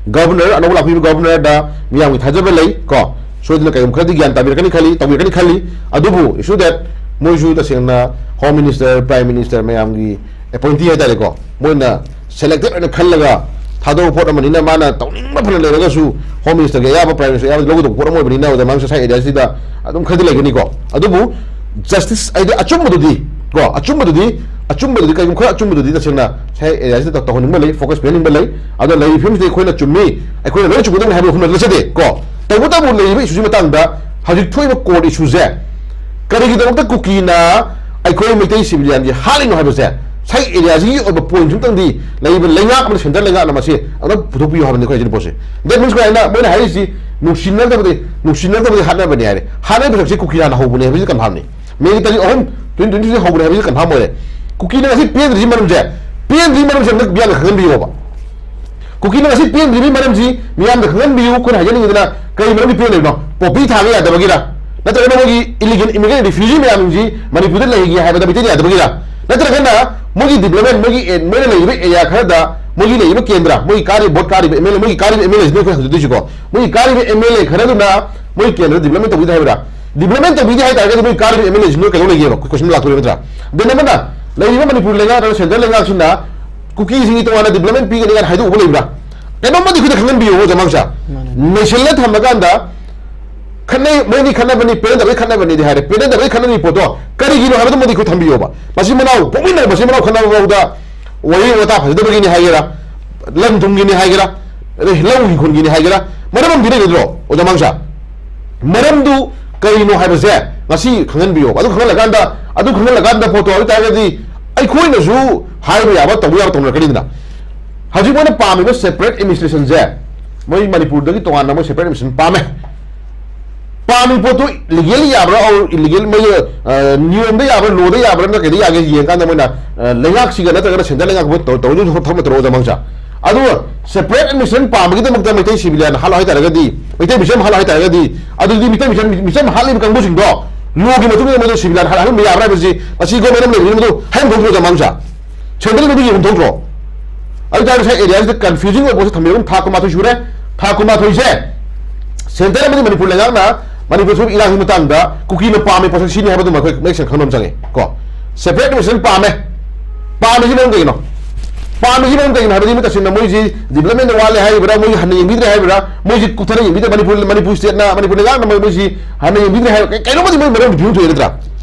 ꯒꯚꯔꯅꯔ, ꯑꯅꯧꯕ ꯂꯥꯛꯄꯤꯕ ꯒꯚꯔꯅꯔꯗ ꯃꯤꯌꯥꯝꯒꯤ ꯊꯥꯖꯕ ꯂꯩ ꯀꯣ, ꯁꯣꯏꯗꯅ ꯀꯩꯒꯨꯝꯕ ꯈꯔꯗꯤ ꯒ꯭ꯌꯥꯟ ꯇꯥꯕꯤꯔꯛꯀꯅꯤ ꯈꯜꯂꯤ, ꯇꯧꯕꯤꯔꯛꯀꯅꯤ ꯈꯜꯂꯤ꯫ ꯑꯗꯨꯕꯨ issue that ꯃꯣꯏꯁꯨ ꯇꯁꯦꯡꯅ ꯍꯣꯝ ꯃꯤꯅꯤꯁꯇꯔ, ꯄ꯭ꯔꯥꯏꯝ ꯃꯤꯅꯤꯁꯇꯔ ꯃꯌꯥꯝꯒꯤ ꯑꯦꯄꯣꯏꯟꯇꯤ ꯍꯥꯏꯇꯥꯔꯦꯀꯣ, ꯃꯣꯏꯅ ꯁꯦꯂꯦꯛꯇꯦꯠ ꯑꯣꯏꯅ ꯈꯜꯂꯒ ꯊꯥꯗꯣꯛꯄ ꯄꯣꯠ ꯑꯃꯅꯤꯅ ꯃꯥꯅ ꯇꯧꯅꯤꯡꯕ ꯐꯅ ꯂꯩꯔꯒꯁꯨ ꯍꯣꯝ ꯃꯤꯅꯤꯁꯇꯔꯒꯤ ꯑꯌꯥꯕ, ꯄ꯭ꯔꯥꯏꯝ ꯃꯤꯅꯤꯁꯇꯔꯒꯤ ꯑꯌꯥꯕ ꯂꯧꯒꯗꯧꯕ ꯄꯣꯠ ꯑꯃ ꯑꯣꯏꯕꯅꯤꯅ ꯑꯣꯖꯥ ꯃꯥꯡꯁꯨ ꯁꯥꯏ ꯑꯦꯔꯤꯌꯥꯁꯤꯗ ꯑꯗꯨꯝ ꯈꯔꯗꯤ ꯂꯩꯒꯅꯤꯀꯣ꯫ ꯑꯗꯨꯕꯨ ꯖꯁꯇꯤꯁ ꯍꯥꯏꯗꯤ ꯑꯆꯨꯝꯕꯗꯨꯗꯤ ꯀꯣ, ꯑꯆꯨꯝꯕꯗꯨꯗꯤ, ꯑꯆꯨꯝꯕꯗꯨꯗꯤ ꯀꯩꯒꯨꯝꯕ ꯈꯔ ꯑꯆꯨꯝꯕꯗꯨꯗꯤ ꯇꯁꯦꯡꯅ ꯁꯥꯏ ꯑꯦꯔꯤꯌꯥꯁꯤꯗ ꯇꯧꯍꯟꯅꯤꯡꯕ ꯂꯩ, ꯐꯣꯀꯁ ꯄꯤꯍꯟꯅꯤꯡꯕ ꯂꯩ꯫ ꯑꯗꯣ ꯂꯩꯔꯤꯕ ꯐꯤꯕꯝꯁꯤꯗ ꯑꯩꯈꯣꯏꯅ ꯆꯨꯝꯃꯤ, ꯑꯩꯈꯣꯏꯅ ꯂꯣꯏ ꯆꯨꯝꯒꯗꯕꯅꯤ ꯍꯥꯏꯕ ꯋꯥꯐꯝ ꯅꯠꯆꯗꯦ ꯀꯣ꯫ ꯇꯧꯕꯇꯕꯨ ꯂꯩꯔꯤꯕ ꯏꯁꯨꯁꯤ ꯃꯇꯥꯡꯗ ꯍꯧꯖꯤꯛ ꯊꯣꯛꯏꯕ ꯀꯣꯔꯠ ꯏꯁꯨꯁꯦ ꯀꯔꯤꯒꯤꯗꯃꯛꯇ ꯀꯨꯀꯤꯅ ꯑꯩꯈꯣꯏ ꯃꯩꯇꯩ ꯁꯤꯚꯤꯂꯤꯌꯟꯁꯦ ꯍꯥꯠꯂꯤꯅꯣ ꯍꯥꯏꯕꯁꯦ ꯁꯥꯏ ꯑꯦꯔꯤꯌꯥꯁꯤꯒꯤ ꯑꯣꯏꯕ ꯄꯣꯏꯟꯠ ꯑꯃꯇꯪꯗꯤ ꯂꯩꯕ ꯂꯩꯉꯥꯛ ꯑꯃꯅ, ꯁꯦꯟꯇꯔ ꯂꯩꯉꯥꯛꯅ ꯃꯁꯤ ꯑꯃꯇ ꯄꯨꯊꯣꯛꯄꯤꯌꯨ ꯍꯥꯏꯕꯅꯤ ꯑꯩꯈꯣꯏ ꯍꯥꯏꯖꯔꯤꯕ ꯄꯣꯠꯁꯦ꯫ That means ꯀꯩ ꯍꯥꯏꯅ ꯃꯣꯏꯅ ꯍꯥꯏꯔꯤꯁꯤ ꯅꯨꯡꯁꯤꯅꯗꯕꯗꯤ, ꯅꯨꯡꯁꯤꯅꯗꯕꯗꯤ ꯍꯥꯠꯅꯕꯅꯤ ꯍꯥꯏꯔꯦ꯫ ꯍꯥꯠꯅꯕ ꯁꯛꯁꯤ ꯀꯨꯀꯤꯅ ꯍꯧꯕꯅꯦ ꯍꯥꯏꯕꯁꯤ ꯀꯟꯐꯥꯝꯅꯤ꯫ ꯃꯦꯒꯤ ꯇꯥꯔꯤꯛ ꯑꯍꯨꯝ, twenty twenty houꯕꯅꯦ ꯍꯥꯏꯕꯁꯤ ꯀꯟꯐꯥꯝ ꯑꯣꯏꯔꯦ꯫ ꯀꯨꯀꯤꯅ ꯉꯁꯤ ꯄꯦꯟꯗ꯭ꯔꯤꯁꯤ ꯃꯔꯝꯁꯦ, ꯄꯦꯟꯗ꯭ꯔꯤ ꯃꯔꯝꯁꯦ ꯑꯝꯇ ꯃꯤꯌꯥꯝꯅ ꯈꯪꯍꯟꯕꯤꯌꯣꯕ꯫ ꯀꯨꯀꯤꯅ ꯉꯁꯤ ꯄꯦꯟꯗ꯭ꯔꯤꯕꯒꯤ ꯃꯔꯝꯁꯤ ꯃꯤꯌꯥꯝꯗ ꯈꯪꯍꯟꯕꯤꯌꯨ꯫ ꯑꯩꯈꯣꯏꯅ ꯍꯥꯏꯖꯅꯤꯡꯉꯤꯗꯅ ꯀꯔꯤ ꯃꯔꯝꯒꯤ ꯄꯦꯟꯗ꯭ꯔꯤꯕꯅꯣ? ꯄꯣꯄꯤ ꯊꯥꯕ ꯌꯥꯗꯕꯒꯤꯔ? ꯅꯠꯇ꯭ꯔꯒꯅ ꯃꯣꯏꯒꯤ illegal immigrant refugee ꯃꯌꯥꯝꯁꯤ ꯃꯅꯤꯄꯨꯔꯗ ꯂꯩꯒꯦ ꯍꯥꯏꯕꯗ ꯃꯩꯇꯩꯅ ꯌꯥꯗꯕꯒꯤꯔ? ꯅꯠꯇ꯭ꯔꯒꯅ ꯃꯣꯏꯒꯤ development, ꯃꯣꯏꯒꯤ ꯑꯦ-, ꯃꯣꯏꯅ ꯂꯩꯔꯤꯕ ꯑꯦꯔꯤꯌꯥ ꯈꯔꯗ, ꯃꯣꯏꯒꯤ ꯂꯩꯔꯤꯕ ꯀꯦꯟꯗ꯭ꯔ, ꯃꯣꯏꯒꯤ ꯀꯥꯔꯤꯕ ꯚꯣꯠ ꯀꯥꯔꯤꯕ ꯑꯦꯝ ꯑꯦꯜ ꯑꯦ, ꯃꯣꯏꯒꯤ ꯀꯥꯔꯤꯕ ꯑꯦꯝ ꯑꯦꯜ ꯑꯦꯁꯤꯅ ꯑꯩꯈꯣꯏ ꯍꯪꯖꯗꯣꯏꯁꯤꯀꯣ, ꯃꯣꯏꯒꯤ ꯀꯥꯔꯤꯕ ꯑꯦꯝ ꯑꯦꯜ ꯑꯦ ꯈꯔꯗꯨꯅ ꯃꯣꯏ ꯀꯦꯟꯗ꯭ꯔꯗ development ꯇꯧꯕꯤꯗꯦ ꯍꯥꯏꯕ꯭ꯔꯥ? Development ꯇꯧꯕꯤꯗꯦ ꯍꯥꯏ ꯇꯥꯔꯒꯗꯤ ꯃꯣꯏ ꯀꯥꯔꯤꯕ ꯑꯦꯝ ꯑꯦꯜ ꯑꯦꯁꯤꯅ ꯀꯩꯗꯧ ꯂꯩꯒꯦꯕ? Question ꯂꯥꯛꯇꯣꯏꯕ ꯅꯠꯇ꯭ꯔꯥ? Then ꯑꯃꯅ ꯂꯩꯔꯤꯕ ꯃꯅꯤꯄꯨꯔ ꯂꯩꯉꯥꯛ ꯅꯠꯇ꯭ꯔꯒ ꯁꯦꯟꯇ꯭ꯔꯦꯜ ꯂꯩꯉꯥꯛꯁꯤꯅ ꯀꯨꯀꯤꯁꯤꯡꯒꯤ ꯇꯣꯉꯥꯟꯅ development ꯄꯤꯒꯅꯤ ꯀꯥꯏꯅ ꯍꯥꯏꯗꯣꯛꯎꯕ ꯂꯩꯕ꯭ꯔꯥ? ꯀꯩꯅꯣꯝꯃꯗꯤ ꯑꯩꯈꯣꯏꯗ ꯈꯪꯍꯟꯕꯤꯌꯨ ꯑꯣꯖꯥ ꯃꯥꯡꯁꯥ꯫ ꯃꯥꯅꯦ꯫ ꯅꯩꯁꯜꯂ ꯊꯝꯃꯀꯥꯟꯗ ꯈꯠꯅꯩ, ꯃꯣꯏꯅꯤ ꯈꯠꯅꯕꯅꯤ, ꯄꯦꯟꯅꯗꯕꯩ ꯈꯠꯅꯕꯅꯤꯗꯤ ꯍꯥꯏꯔꯦ, ꯄꯦꯟꯅꯗꯕꯩ ꯈꯠꯅꯔꯤ ꯄꯣꯠꯇꯣ ꯀꯔꯤꯒꯤꯅꯣ ꯍꯥꯏꯕꯗꯨꯃꯗꯤ ꯑꯩꯈꯣꯏ ꯊꯝꯕꯤꯌꯣꯕ꯫ ꯃꯆꯤꯟ ꯃꯅꯥꯎ ꯄꯣꯛꯃꯤꯟꯅꯕ ꯃꯆꯤꯟ ꯃꯅꯥꯎ ꯈꯠꯅꯕ ꯐꯥꯎꯗ ꯋꯥꯔꯤ ꯋꯥꯇꯥ ꯐꯖꯗꯕꯒꯤꯅꯤ ꯍꯥꯏꯒꯦꯔꯥ, ꯂꯟ ꯊꯨꯝꯒꯤꯅꯤ ꯍꯥꯏꯒꯦꯔꯥ, ꯑꯗꯩ ꯂꯧ ꯏꯪꯈꯣꯜꯒꯤꯅꯤ ꯍꯥꯏꯒꯦꯔꯥ, ꯃꯔꯝ ꯑꯃꯗꯤ ꯂꯩꯒꯗ꯭ꯔꯣ ꯑꯣꯖꯥ ꯃꯥꯡꯁꯥ? ꯃꯔꯝꯗꯨ ꯀꯔꯤꯅꯣ ꯍꯥꯏꯕꯁꯦ ꯉꯁꯤ ꯈꯪꯍꯟꯕꯤꯌꯣꯕ꯫ ꯑꯗꯨ ꯈꯪꯍꯜꯂꯀꯥꯟꯗ, ꯑꯗꯨ ꯈꯪꯍꯜꯂꯀꯥꯟꯗ ꯄꯣꯠꯇꯣ ꯑꯣꯏꯇꯥꯔꯒꯗꯤ ꯑꯩꯈꯣꯏꯅꯁꯨ ꯍꯥꯏꯕ ꯌꯥꯕ, ꯇꯧꯕ ꯌꯥꯕ ꯇꯧꯅꯔꯛꯀꯅꯤꯗꯅ꯫ ꯍꯧꯖꯤꯛ ꯃꯣꯏꯅ ꯄꯥꯝꯃꯤꯕ separate administrationꯁꯦ, ꯃꯣꯏ ꯃꯅꯤꯄꯨꯔꯗꯒꯤ ꯇꯣꯉꯥꯟꯅ ꯃꯣꯏ separate administration ꯄꯥꯝꯃꯦ꯫ ꯄꯥꯝꯃꯤ ꯄꯣꯠꯇꯨ legal ꯌꯥꯕ꯭ꯔꯥ, or illegal, ꯃꯣꯏ, ꯑ, ꯅꯤꯌꯣꯝꯗ ꯌꯥꯕ꯭ꯔꯥ, lawꯗ ꯌꯥꯕ꯭ꯔꯥ, ꯅꯠꯇ꯭ꯔꯒ ꯀꯩꯗ ꯌꯥꯒꯦ ꯌꯦꯡꯀꯥꯟꯗ ꯃꯣꯏꯅ, ꯑ, ꯂꯩꯉꯥꯛꯁꯤꯒ ꯅꯠꯇ꯭ꯔꯒꯅ ꯁꯦꯟꯇꯔ ꯂꯩꯉꯥꯛꯄ ꯇꯧ-, ꯇꯧꯔꯤꯗꯨ ꯊꯕꯛ ꯇꯧꯔꯛꯑꯣ ꯑꯣꯖꯥ ꯃꯥꯡꯁꯥ꯫ ꯑꯗꯨꯒ separate administration ꯄꯥꯝꯕꯒꯤꯗꯃꯛꯇ ꯃꯩꯇꯩ civilian ꯍꯥꯠꯂꯣ ꯍꯥꯏꯇꯥꯔꯒꯗꯤ, ꯃꯩꯇꯩ ꯃꯤꯆꯝ ꯍꯥꯠꯂꯣ ꯍꯥꯏꯇꯥꯔꯒꯗꯤ, ꯑꯗꯨꯗꯤ ꯃꯩꯇꯩ ꯃꯤꯆꯝ, ꯃꯤꯆꯝ ꯍꯥꯠꯂꯤꯕ ꯀꯥꯡꯕꯨꯁꯤꯡꯗꯣ lawꯒꯤ ꯃꯇꯨꯡ ꯏꯟꯅ ꯃꯣꯏꯗ civilian ꯍꯥꯠꯍꯟꯕ ꯌꯥꯕ꯭ꯔꯥ ꯍꯥꯏꯕꯁꯤ ꯉꯁꯤ government ꯑꯃ ꯂꯩꯕꯅꯤꯅ ꯃꯗꯨ ꯍꯥꯏꯐꯝ ꯊꯣꯛꯇ꯭ꯔꯣ ꯑꯣꯖꯥ ꯃꯥꯡꯁꯥ? ꯁꯦꯟꯇ꯭ꯔꯦꯜ ꯃꯗꯨ ꯌꯦꯡꯐꯝ ꯊꯣꯛꯇ꯭ꯔꯣ? ꯑꯗꯨ ꯇꯥꯔꯗꯤ ꯉꯁꯥꯏ ꯑꯦꯔꯤꯌꯥꯁꯤꯗ confusing ꯑꯣꯏꯕ ꯄꯣꯠꯁꯦ ꯊꯝꯕꯤꯔꯒ ꯊꯥ ꯀꯨꯟꯃꯥꯊꯣꯏ ꯁꯨꯔꯦ꯫ ꯊꯥ ꯀꯨꯟꯃꯥꯊꯣꯏꯁꯦ ꯁꯦꯟꯇꯔ ꯑꯃꯗꯤ ꯃꯅꯤꯄꯨꯔ ꯂꯩꯉꯥꯛꯅ ꯃꯅꯤꯄꯨꯔ ꯁꯤꯒꯤ ꯏꯔꯥꯡꯒꯤ ꯃꯇꯥꯡꯗ ꯀꯨꯀꯤꯅ ꯄꯥꯝꯃꯤ ꯄꯣꯠꯁꯛ ꯁꯤꯅꯤ ꯍꯥꯏꯕꯗꯨꯃ ꯑꯩꯈꯣꯏ ꯃꯌꯦꯛ ꯁꯦꯡꯅ ꯈꯪꯕ ꯑꯃ ꯆꯪꯉꯤ ꯀꯣ꯫ Separate administration ꯄꯥꯝꯃꯦ꯫ ꯄꯥꯝꯃꯤꯁꯤ ꯃꯔꯝ ꯀꯩꯒꯤꯅꯣ? ꯄꯥꯝꯃꯤꯁꯤ ꯃꯔꯝ ꯀꯩꯒꯤꯅꯣ ꯍꯥꯏꯕꯗꯤ ꯃꯤ ꯇꯁꯦꯡꯅ ꯃꯣꯏꯁꯤ development ꯋꯥꯠꯂꯦ ꯍꯥꯏꯔꯤꯕ꯭ꯔꯥ, ꯃꯣꯏꯁꯤ ꯍꯟꯅ ꯌꯦꯡꯕꯤꯗ꯭ꯔꯦ ꯍꯥꯏꯔꯤꯕ꯭ꯔꯥ, ꯃꯣꯏꯁꯤ ꯀꯨꯞꯊꯅ ꯌꯦꯡꯕꯤꯗ꯭ꯔꯦ, ꯃꯅꯤꯄꯨꯔ, ꯃꯅꯤꯄꯨꯔ stateꯅ, ꯃꯅꯤꯄꯨꯔ ꯂꯩꯉꯥꯛꯅ ꯃꯣꯏ, ꯃꯣꯏꯁꯤ ꯍꯟꯅ ꯌꯦꯡꯕꯤꯗ꯭ꯔꯦ ꯍꯥꯏꯕ ꯀꯩ-, ꯀꯩꯅꯣꯝꯃꯗꯤ ꯃꯣꯏ ꯃꯔꯝ ꯄꯤꯕ ꯊꯣꯛꯑꯦ ꯅꯠꯇ꯭ꯔꯥ?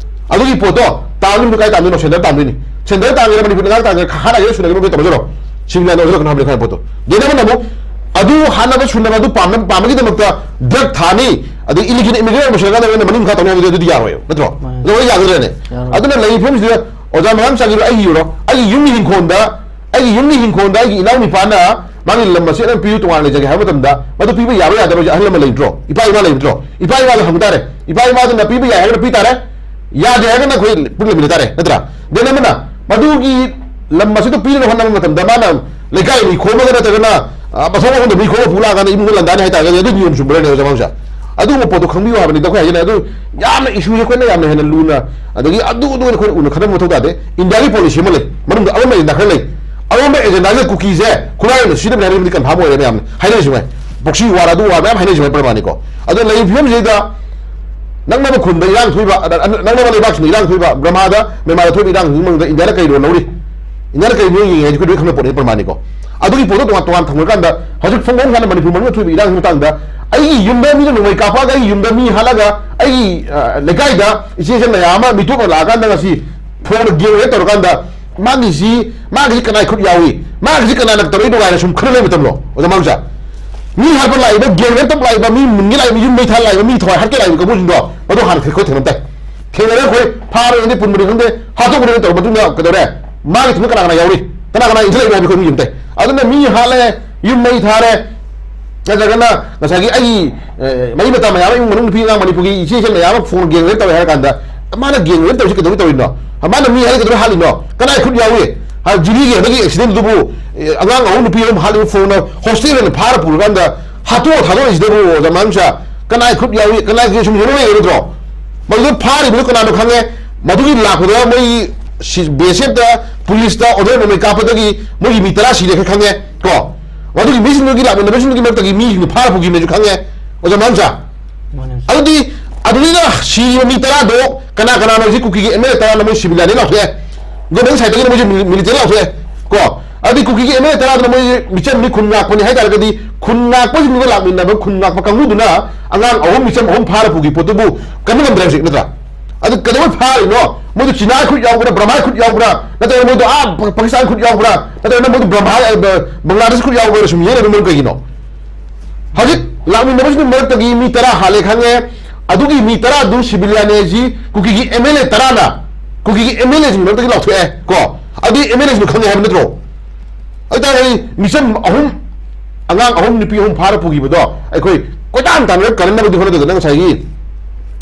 ꯑꯗꯨꯒꯤ ꯄꯣꯠꯇꯣ ꯇꯥꯡꯗꯣꯏꯅꯣ ꯀꯥꯏ ꯇꯥꯡꯗꯣꯏꯅꯣ? ꯁꯦꯟꯇꯔ ꯇꯥꯡꯗꯣꯏꯅꯤ꯫ ꯁꯦꯟꯇꯔ ꯇꯥꯡꯒꯦꯔꯥ ꯃꯅꯤꯄꯨꯔ ꯂꯩꯉꯥꯛ ꯇꯥꯡꯒꯦꯔꯥ, ꯍꯥꯟꯅ ꯍꯥꯏꯒꯦꯔꯥ ꯁꯨꯅꯒꯦꯔꯥ ꯃꯣꯏ ꯇꯧꯔꯖꯔꯣ꯫ ꯁꯤꯕꯤꯂꯥꯏꯅ ꯑꯣꯏꯔꯁꯨ ꯀꯩꯅꯣ ꯍꯥꯏꯕꯅꯤ ꯈꯪꯉꯦ ꯄꯣꯠꯇꯣ꯫ ꯗꯦꯟ ꯑꯃꯅ ꯑꯃꯨꯛ ꯑꯗꯨ ꯍꯥꯠꯅꯕ ꯁꯨꯅꯕ ꯑꯗꯨ ꯄꯥꯝꯅ-, ꯄꯥꯝꯕꯒꯤꯗꯃꯛꯇ drug ꯊꯥꯅꯤ, ꯑꯗꯩ illegal immigrant ꯑꯃ ꯁꯔꯀꯥꯔꯅ ꯑꯣꯏꯅ ꯃꯅꯤꯡ ꯃꯈꯥ ꯇꯧꯅꯤ ꯍꯥꯏꯕꯗꯤ ꯑꯗꯨꯗꯤ ꯌꯥꯔꯣꯏꯕ, ꯅꯠꯇ꯭ꯔꯣ? ꯃꯥꯅꯦ꯫ ꯑꯗꯨ ꯂꯣꯏ ꯌꯥꯒꯗ꯭ꯔꯅꯦ? ꯌꯥꯔꯣꯏ꯫ ꯑꯗꯨꯅ ꯂꯩꯔꯤꯕ ꯐꯤꯕꯝꯁꯤꯗ ꯑꯣꯖꯥ ꯃꯉꯥꯡ ꯆꯥꯒꯤꯔꯣ, ꯑꯩꯒꯤ ꯌꯨꯔꯣ? ꯑꯩꯒꯤ ꯌꯨꯝꯒꯤ ꯍꯤꯡꯈꯣꯜꯗ, ꯑꯩꯒꯤ ꯌꯨꯝꯒꯤ ꯍꯤꯡꯈꯣꯜꯗ ꯑꯩꯒꯤ ꯏꯅꯥꯎ ꯅꯤꯄꯥꯅ ꯃꯥꯒꯤ ꯂꯝ ꯃꯆꯦꯠ ꯑꯃ ꯄꯤꯌꯨ, ꯇꯣꯉꯥꯟꯅ ꯂꯩꯖꯒꯦ ꯍꯥꯏꯕ ꯃꯇꯝꯗ, ꯃꯗꯨ ꯄꯤꯕ ꯌꯥꯕ ꯌꯥꯗꯕ ꯑꯍꯜ ꯂꯃꯟ ꯂꯩꯇ꯭ꯔꯣ? ꯏꯄꯥ ꯏꯃꯥ ꯂꯩꯇ꯭ꯔꯣ? ꯏꯄꯥ ꯏꯃꯥꯗ ꯍꯪꯕ ꯇꯥꯔꯦ꯫ ꯏꯄꯥ ꯏꯃꯥꯗꯨꯅ ꯄꯤꯕ ꯌꯥꯏ ꯍꯥꯏꯔꯒꯅ ꯄꯤ ꯇꯥꯔꯦ, ꯌꯥꯗꯦ ꯍꯥꯏꯔꯒꯅ ꯑꯩꯈꯣꯏ ꯄꯨꯟꯅ ꯂꯩꯃꯤꯟꯅ ꯇꯥꯔꯦ, ꯅꯠꯇ꯭ꯔꯥ? Then ꯑꯃꯅ ꯃꯗꯨꯒꯤ ꯂꯝ ꯑꯁꯤꯗ ꯄꯤꯅꯕ ꯍꯣꯠꯅꯕ ꯃꯇꯝꯗ ꯃꯥꯅ ꯂꯩꯀꯥꯏ ꯃꯤ ꯈꯣꯝꯃꯒ ꯅꯠꯇ꯭ꯔꯒꯅ, ꯑ, ꯃꯊꯣꯡ ꯃꯐꯝꯗ ꯃꯤ ꯈꯣꯝꯃ ꯄꯨ ꯂꯥꯛꯑꯀꯥꯟꯗ ꯏꯃꯨꯡꯗ ꯂꯥꯟꯗꯥꯅꯤ ꯍꯥꯏꯇꯥꯔꯒꯗꯤ ꯑꯗꯨ ꯅꯤꯌꯣꯝ ꯆꯨꯝꯕ꯭ꯔꯅꯦ, ꯑꯣꯖꯥ ꯃꯥꯡꯁꯥ? ꯑꯗꯨꯒꯨꯝꯕ ꯄꯣꯠꯇꯣ ꯈꯪꯕꯤꯌꯨ ꯍꯥꯏꯕꯅꯤꯗ꯫ ꯑꯩꯈꯣꯏ ꯍꯥꯏꯖꯅ ꯑꯗꯨ ꯌꯥꯝꯅ ꯏꯁꯨꯁꯦ ꯑꯩꯈꯣꯏꯅ ꯌꯥꯝꯅ ꯍꯦꯟꯅ ꯂꯨꯅ, ꯑꯗꯒꯤ ꯑꯗꯨ ꯑꯗꯨ ꯑꯣꯏꯅ ꯑꯩꯈꯣꯏꯅ ꯎꯅ ꯈꯟꯅꯕ ꯃꯊꯧ ꯇꯥꯗꯦ꯫ ꯏꯟꯗꯤꯌꯥꯒꯤ ꯄꯣꯂꯤꯁꯤ ꯑꯃ ꯂꯩ, ꯃꯅꯨꯡꯗ ꯑꯔꯣꯟꯕ ꯑꯦꯖꯦꯟꯗꯥ ꯈꯔ ꯂꯩ꯫ ꯑꯔꯣꯟꯕ ꯑꯦꯖꯦꯟꯗꯥꯒꯤ ꯀꯨꯀꯤꯁꯦ ꯈꯨꯠꯂꯥꯏ ꯑꯣꯏꯅ ꯁꯤꯖꯤꯟꯅꯕꯅꯤ ꯍꯥꯏꯕꯗꯤ ꯀꯟꯐꯥꯝ ꯑꯣꯏꯔꯦ ꯃꯌꯥꯝꯅ ꯍꯥꯏꯅꯔꯤꯁꯤ ꯉꯥꯏ꯫ ꯄ꯭ꯔꯣꯛꯁꯤ ꯋꯥꯔ ꯑꯗꯨ ꯋꯥꯔ ꯃꯌꯥꯝ ꯍꯥꯏꯅꯔꯤꯁꯤ ꯉꯥꯏ ꯄ꯭ꯔꯃꯥꯅꯤꯀꯣ꯫ ꯑꯗꯣ ꯂꯩꯔꯤꯕ ꯐꯤꯕꯝꯁꯤꯗ ꯅꯛꯅꯕ ꯈꯨꯟꯗ ꯏꯔꯥꯡ ꯊꯣꯛꯏꯕ, ꯑ, ꯑ, ꯅꯛꯅꯕ ꯂꯩꯕꯥꯛꯁꯤꯡꯗ ꯏꯔꯥꯡ ꯊꯣꯛꯏꯕ, ꯕ꯭ꯔꯃꯥꯗ, ꯃ꯭ꯌꯥꯟꯃꯥꯔꯗ ꯊꯣꯛꯏꯕ ꯏꯔꯥꯡꯁꯤꯒꯤ ꯃꯅꯨꯡꯗ ꯏꯟꯗꯤꯌꯥꯅ ꯀꯔꯤ ꯔꯣꯜ ꯂꯧꯔꯤ? ꯏꯟꯗꯤꯌꯥꯅ ꯀꯔꯤ ꯃꯤꯠꯌꯦꯡ ꯌꯦꯡꯉꯤ ꯍꯥꯏꯁꯤ ꯑꯩꯈꯣꯏ ꯂꯣꯏ ꯈꯪꯕ ꯄꯣꯠꯅꯤ, ꯄ꯭ꯔꯃꯥꯅꯤꯀꯣ꯫ ꯑꯗꯨꯒꯤ ꯄꯣꯠꯇꯣ ꯇꯣꯉꯥꯟ ꯇꯣꯉꯥꯟ ꯊꯝꯈ꯭ꯔꯀꯥꯟꯗ, ꯍꯧꯖꯤꯛ ꯐꯣꯡꯗꯣꯛ ꯍꯥꯟꯅ ꯃꯅꯤꯄꯨꯔ ꯃꯅꯨꯡꯗ ꯊꯣꯛꯏꯕ ꯏꯔꯥꯡꯒꯤ ꯃꯇꯥꯡꯗ, ꯑꯩꯒꯤ ꯌꯨꯝꯗ ꯃꯤꯅ ꯅꯣꯡꯃꯩ ꯀꯥꯞꯄꯛꯑꯒ ꯑꯩꯒꯤ ꯌꯨꯝꯗ ꯃꯤ ꯍꯥꯠꯂꯒ ꯑꯩꯒꯤ, ꯑ, ꯂꯩꯀꯥꯏꯗ ꯏꯆꯦ ꯏꯆꯟ ꯃꯌꯥꯝ ꯑꯃ ꯃꯤꯇꯣꯞꯅ ꯂꯥꯛꯑꯀꯥꯟꯗ ꯉꯁꯤ ꯐꯣꯟꯗ ꯒꯦꯡ ꯔꯦꯞ ꯇꯧꯔꯀꯥꯟꯗ ꯃꯥꯒꯤꯁꯤ, ꯃꯥꯒꯤꯁꯤ ꯀꯅꯥꯏ ꯈꯨꯠ ꯌꯥꯎꯏ, ꯃꯥꯒꯤꯁꯤ ꯀꯅꯥꯅ ꯇꯧꯔꯛꯏꯅꯣ ꯀꯥꯏꯅ ꯁꯨꯝ ꯈꯟꯅ ꯂꯩꯕ ꯃꯇꯝꯂꯣ, ꯑꯣꯖꯥ ꯃꯥꯡꯁꯥ? ꯃꯤ ꯍꯥꯠꯄ ꯂꯥꯛꯏꯕ, ꯒꯦꯡ ꯔꯦꯞ ꯇꯧꯕ ꯂꯥꯛꯏꯕ, ꯃꯤ ꯃꯨꯟꯒꯦ ꯂꯥꯛꯏꯕ, ꯃꯤ ꯌꯨꯝ ꯃꯩ ꯊꯥ ꯂꯥꯛꯏꯕ, ꯃꯤ ꯊꯋꯥꯏ ꯍꯥꯠꯀꯦ ꯂꯥꯛꯏꯕ ꯀꯥꯡꯕꯨꯁꯤꯡꯗꯣ, ꯃꯗꯨ ꯍꯥꯟꯅ ꯑꯩꯈꯣꯏ ꯊꯦꯡꯅꯕ ꯇꯥꯏ꯫ ꯊꯦꯡꯅꯔꯦ ꯑꯩꯈꯣꯏ, ꯐꯥꯔꯦ ꯈꯪꯗꯦ, ꯄꯨꯟꯕꯅꯤ ꯈꯪꯗꯦ, ꯍꯥꯠꯇꯣꯛꯄꯅꯤ ꯇꯧꯔ ꯃꯇꯨꯡꯗ ꯀꯩꯗꯧꯔꯦ? ꯃꯥꯒꯤ ꯊꯨꯡꯅ ꯀꯅꯥ ꯀꯅꯥ ꯌꯥꯎꯔꯤ? ꯀꯅꯥ ꯀꯅꯥ ꯏꯟꯈꯠꯂꯛꯏꯅꯣ ꯍꯥꯏꯕ ꯑꯩꯈꯣꯏ ꯃꯤ ꯌꯦꯡ ꯇꯥꯏ꯫ ꯑꯗꯨꯅ ꯃꯤ ꯍꯥꯠꯂꯦ, ꯌꯨꯝ ꯃꯩ ꯊꯥꯔꯦ, ꯅꯠꯇ꯭ꯔꯒꯅ ꯉꯁꯥꯏꯒꯤ ꯑꯩꯒꯤ, ꯑꯦ, ꯃꯔꯤ ꯃꯇꯥ ꯃꯌꯥꯝ ꯑꯃ, ꯏꯃꯨꯡ ꯃꯅꯨꯡ ꯅꯨꯄꯤ ꯑꯉꯥꯡ ꯃꯅꯤꯄꯨꯔꯒꯤ ꯏꯆꯦ ꯏꯆꯦ ꯃꯌꯥꯝ ꯑꯃ ꯐꯣꯟ ꯒꯦꯡ ꯔꯦꯞ ꯇꯧꯔꯦ ꯍꯥꯏꯔ ꯀꯥꯟꯗ, ꯃꯥꯅ ꯒꯦꯡ ꯔꯦꯞ ꯇꯧꯔꯤꯁꯤ ꯀꯩꯗꯧꯕꯩ ꯇꯧꯔꯤꯅꯣ? ꯃꯥꯅ ꯃꯤ ꯍꯥꯠꯂꯤ ꯀꯩꯗꯧꯕꯩ ꯍꯥꯠꯂꯤꯅꯣ? ꯀꯅꯥꯏ ꯈꯨꯠ ꯌꯥꯎꯏ? ꯍꯥ, ꯖꯤꯔꯤꯒꯤ ꯍꯟꯗꯛꯀꯤ ꯑꯦꯛꯁꯤꯗꯦꯟꯗꯨꯕꯨ, ꯑꯦ, ꯑꯉꯥꯡ ꯑꯍꯨꯝ ꯅꯨꯄꯤ ꯑꯍꯨꯝ ꯍꯥꯠꯂꯤꯕ ꯐꯣꯟꯅ ꯍꯣꯁꯇꯦꯜ ꯑꯣꯏꯅ ꯐꯥꯔ ꯄꯨꯔꯀꯥꯟꯗ ꯍꯥꯠꯇꯣꯛꯑ ꯊꯥꯗꯣꯔꯛꯏꯁꯤꯗꯕꯨ, ꯑꯣꯖꯥ ꯃꯥꯡꯁꯥ, ꯀꯅꯥꯏ ꯈꯨꯠ ꯌꯥꯎꯏ? ꯀꯅꯥꯏ ꯈꯨꯠ ꯁꯨꯝ ꯌꯦꯡꯉ ꯂꯩꯔꯣꯏꯗ꯭ꯔꯣ? ꯃꯗꯨꯗ ꯐꯥꯔꯤꯕꯗꯨ ꯀꯅꯥꯅꯣ ꯈꯪꯉꯦ? ꯃꯗꯨꯒꯤ ꯂꯥꯛꯄꯗ ꯃꯣꯏ ꯁꯤ-, ꯕꯤ ꯑꯦꯁ ꯑꯦꯐꯇ, ꯄꯨꯂꯤꯁꯇ ꯑꯣꯗꯔ ꯅꯣꯡꯃꯩ ꯀꯥꯞꯄꯗꯒꯤ ꯃꯣꯏꯒꯤ ꯃꯤ ꯇꯔꯥ ꯁꯤꯔꯦ ꯈꯪꯉꯦ ꯀꯣ꯫ ꯃꯗꯨꯒꯤ ꯃꯤꯁꯤꯡꯗꯨꯒꯤ ꯂꯥꯛꯃꯤꯟꯅꯕꯁꯤꯡꯗꯨꯒꯤ ꯃꯔꯛꯇꯒꯤ ꯃꯤꯁꯤꯡꯗꯨ ꯐꯥꯔ ꯄꯨꯈꯤꯕꯅꯦꯁꯨ ꯈꯪꯉꯦ, ꯑꯣꯖꯥ ꯃꯥꯝꯆꯥ꯫ ꯃꯥꯅꯦ꯫ ꯑꯗꯨꯗꯤ ꯑꯗꯨꯗꯩꯗ ꯁꯤꯔꯤꯕ ꯃꯤ ꯇꯔꯥꯗꯣ ꯀꯅꯥ ꯀꯅꯥꯅꯣ? ꯍꯧꯖꯤꯛ ꯀꯨꯀꯤꯒꯤ ꯑꯦꯝ ꯑꯦꯜ ꯑꯦ ꯇꯔꯥꯅ ꯃꯣꯏ ꯁꯤꯕꯤꯂꯤꯌꯥꯅꯤ ꯂꯥꯎꯊꯣꯛꯑꯦ, ꯒꯣꯔꯃꯦꯟ ꯁꯥꯏꯠꯇꯒꯤꯅ ꯃꯣꯏꯁꯦ ꯃꯤꯂꯤ-, ꯃꯤꯂꯤꯇꯔꯤ ꯂꯥꯎꯊꯣꯛꯑꯦ ꯀꯣ꯫ ꯑꯗꯨꯗꯤ ꯀꯨꯀꯤꯒꯤ ꯑꯦꯝ ꯑꯦꯜ ꯑꯦ ꯇꯔꯥꯗꯨꯅ ꯃꯣꯏ ꯃꯤꯆꯝ ꯃꯤ ꯈꯨꯟ ꯉꯥꯛꯄꯅꯤ ꯍꯥꯏ ꯇꯥꯔꯒꯗꯤ, ꯈꯨꯟ ꯉꯥꯛꯄꯁꯤꯡꯗꯨꯒ ꯂꯥꯛꯃꯤꯟꯅꯕ ꯈꯨꯟ ꯉꯥꯛꯄ ꯀꯥꯡꯕꯨꯗꯨꯅ ꯑꯉꯥꯡ ꯑꯍꯨꯝ, ꯃꯤꯆꯝ ꯑꯍꯨꯝ ꯐꯥꯔ ꯄꯨꯈꯤ ꯄꯣꯠꯇꯨꯕꯨ ꯀꯟꯕ ꯉꯝꯗ꯭ꯔꯦ ꯍꯧꯖꯤꯛ, ꯅꯠꯇ꯭ꯔꯥ? ꯑꯗꯨ ꯀꯩꯗꯧꯕꯩ ꯐꯥꯔꯤꯅꯣ? ꯃꯣꯏꯗꯨ ꯆꯤꯅꯥꯏ ꯈꯨꯠ ꯌꯥꯎꯕ꯭ꯔꯥ, ꯕ꯭ꯔꯍꯃꯥꯏ ꯈꯨꯠ ꯌꯥꯎꯕ꯭ꯔꯥ, ꯅꯠꯇ꯭ꯔꯒꯅ ꯃꯣꯏꯗꯨ ꯑꯥ ꯄ-, ꯄꯥꯀꯤꯁꯇꯥꯟ ꯈꯨꯠ ꯌꯥꯎꯕ꯭ꯔꯥ, ꯅꯠꯇ꯭ꯔꯒꯅ ꯃꯣꯏꯗꯨ ꯕ꯭ꯔꯍꯃꯥꯏ, ꯑ, ꯕ-, ꯕꯪꯒ꯭ꯂꯥꯗꯦꯁ ꯈꯨꯠ ꯌꯥꯎꯕ꯭ꯔꯥ ꯁꯨꯝ ꯌꯦꯡꯅꯕ ꯃꯔꯝ ꯀꯩꯒꯤꯅꯣ? ꯍꯧꯖꯤꯛ ꯂꯥꯛꯃꯤꯟꯅꯕꯁꯤꯡꯒꯤ ꯃꯔꯛꯇꯒꯤ ꯃꯤ ꯇꯔꯥ ꯍꯥꯠꯂꯦ ꯈꯪꯉꯦ, ꯑꯗꯨꯒꯤ ꯃꯤ ꯇꯔꯥꯗꯨ ꯁꯤꯕꯤꯂꯤꯌꯥꯟꯅꯦ ꯍꯥꯏꯁꯤ ꯀꯨꯀꯤꯒꯤ ꯑꯦꯝ ꯑꯦꯜ ꯑꯦ ꯇꯔꯥꯅ ꯀꯨꯀꯤꯒꯤ ꯑꯦꯝ ꯑꯦꯜ ꯑꯦꯁꯤꯡ ꯃꯔꯛꯇꯒꯤ ꯂꯥꯎꯊꯣꯛꯑꯦ ꯀꯣ꯫ ꯑꯗꯨꯗꯤ ꯑꯦꯝ ꯑꯦꯜ ꯑꯦꯁꯤꯡꯗꯣ ꯈꯪꯉꯦ ꯍꯥꯏꯕ ꯅꯠꯇ꯭ꯔꯣ? ꯑꯗꯨ ꯇꯥꯔꯒꯗꯤ ꯃꯤꯆꯝ ꯑꯍꯨꯝ, ꯑꯉꯥꯡ ꯑꯍꯨꯝ, ꯅꯨꯄꯤ ꯑꯍꯨꯝ ꯐꯥꯔ ꯄꯨꯈꯤꯕꯗꯣ ꯑꯩꯈꯣꯏ ꯀꯣꯏꯇꯥꯟ ꯇꯥꯟꯅꯔꯒ ꯀꯟꯅꯕꯗꯤ ꯍꯣꯠꯅꯗꯗꯅ ꯉꯁꯥꯏꯒꯤ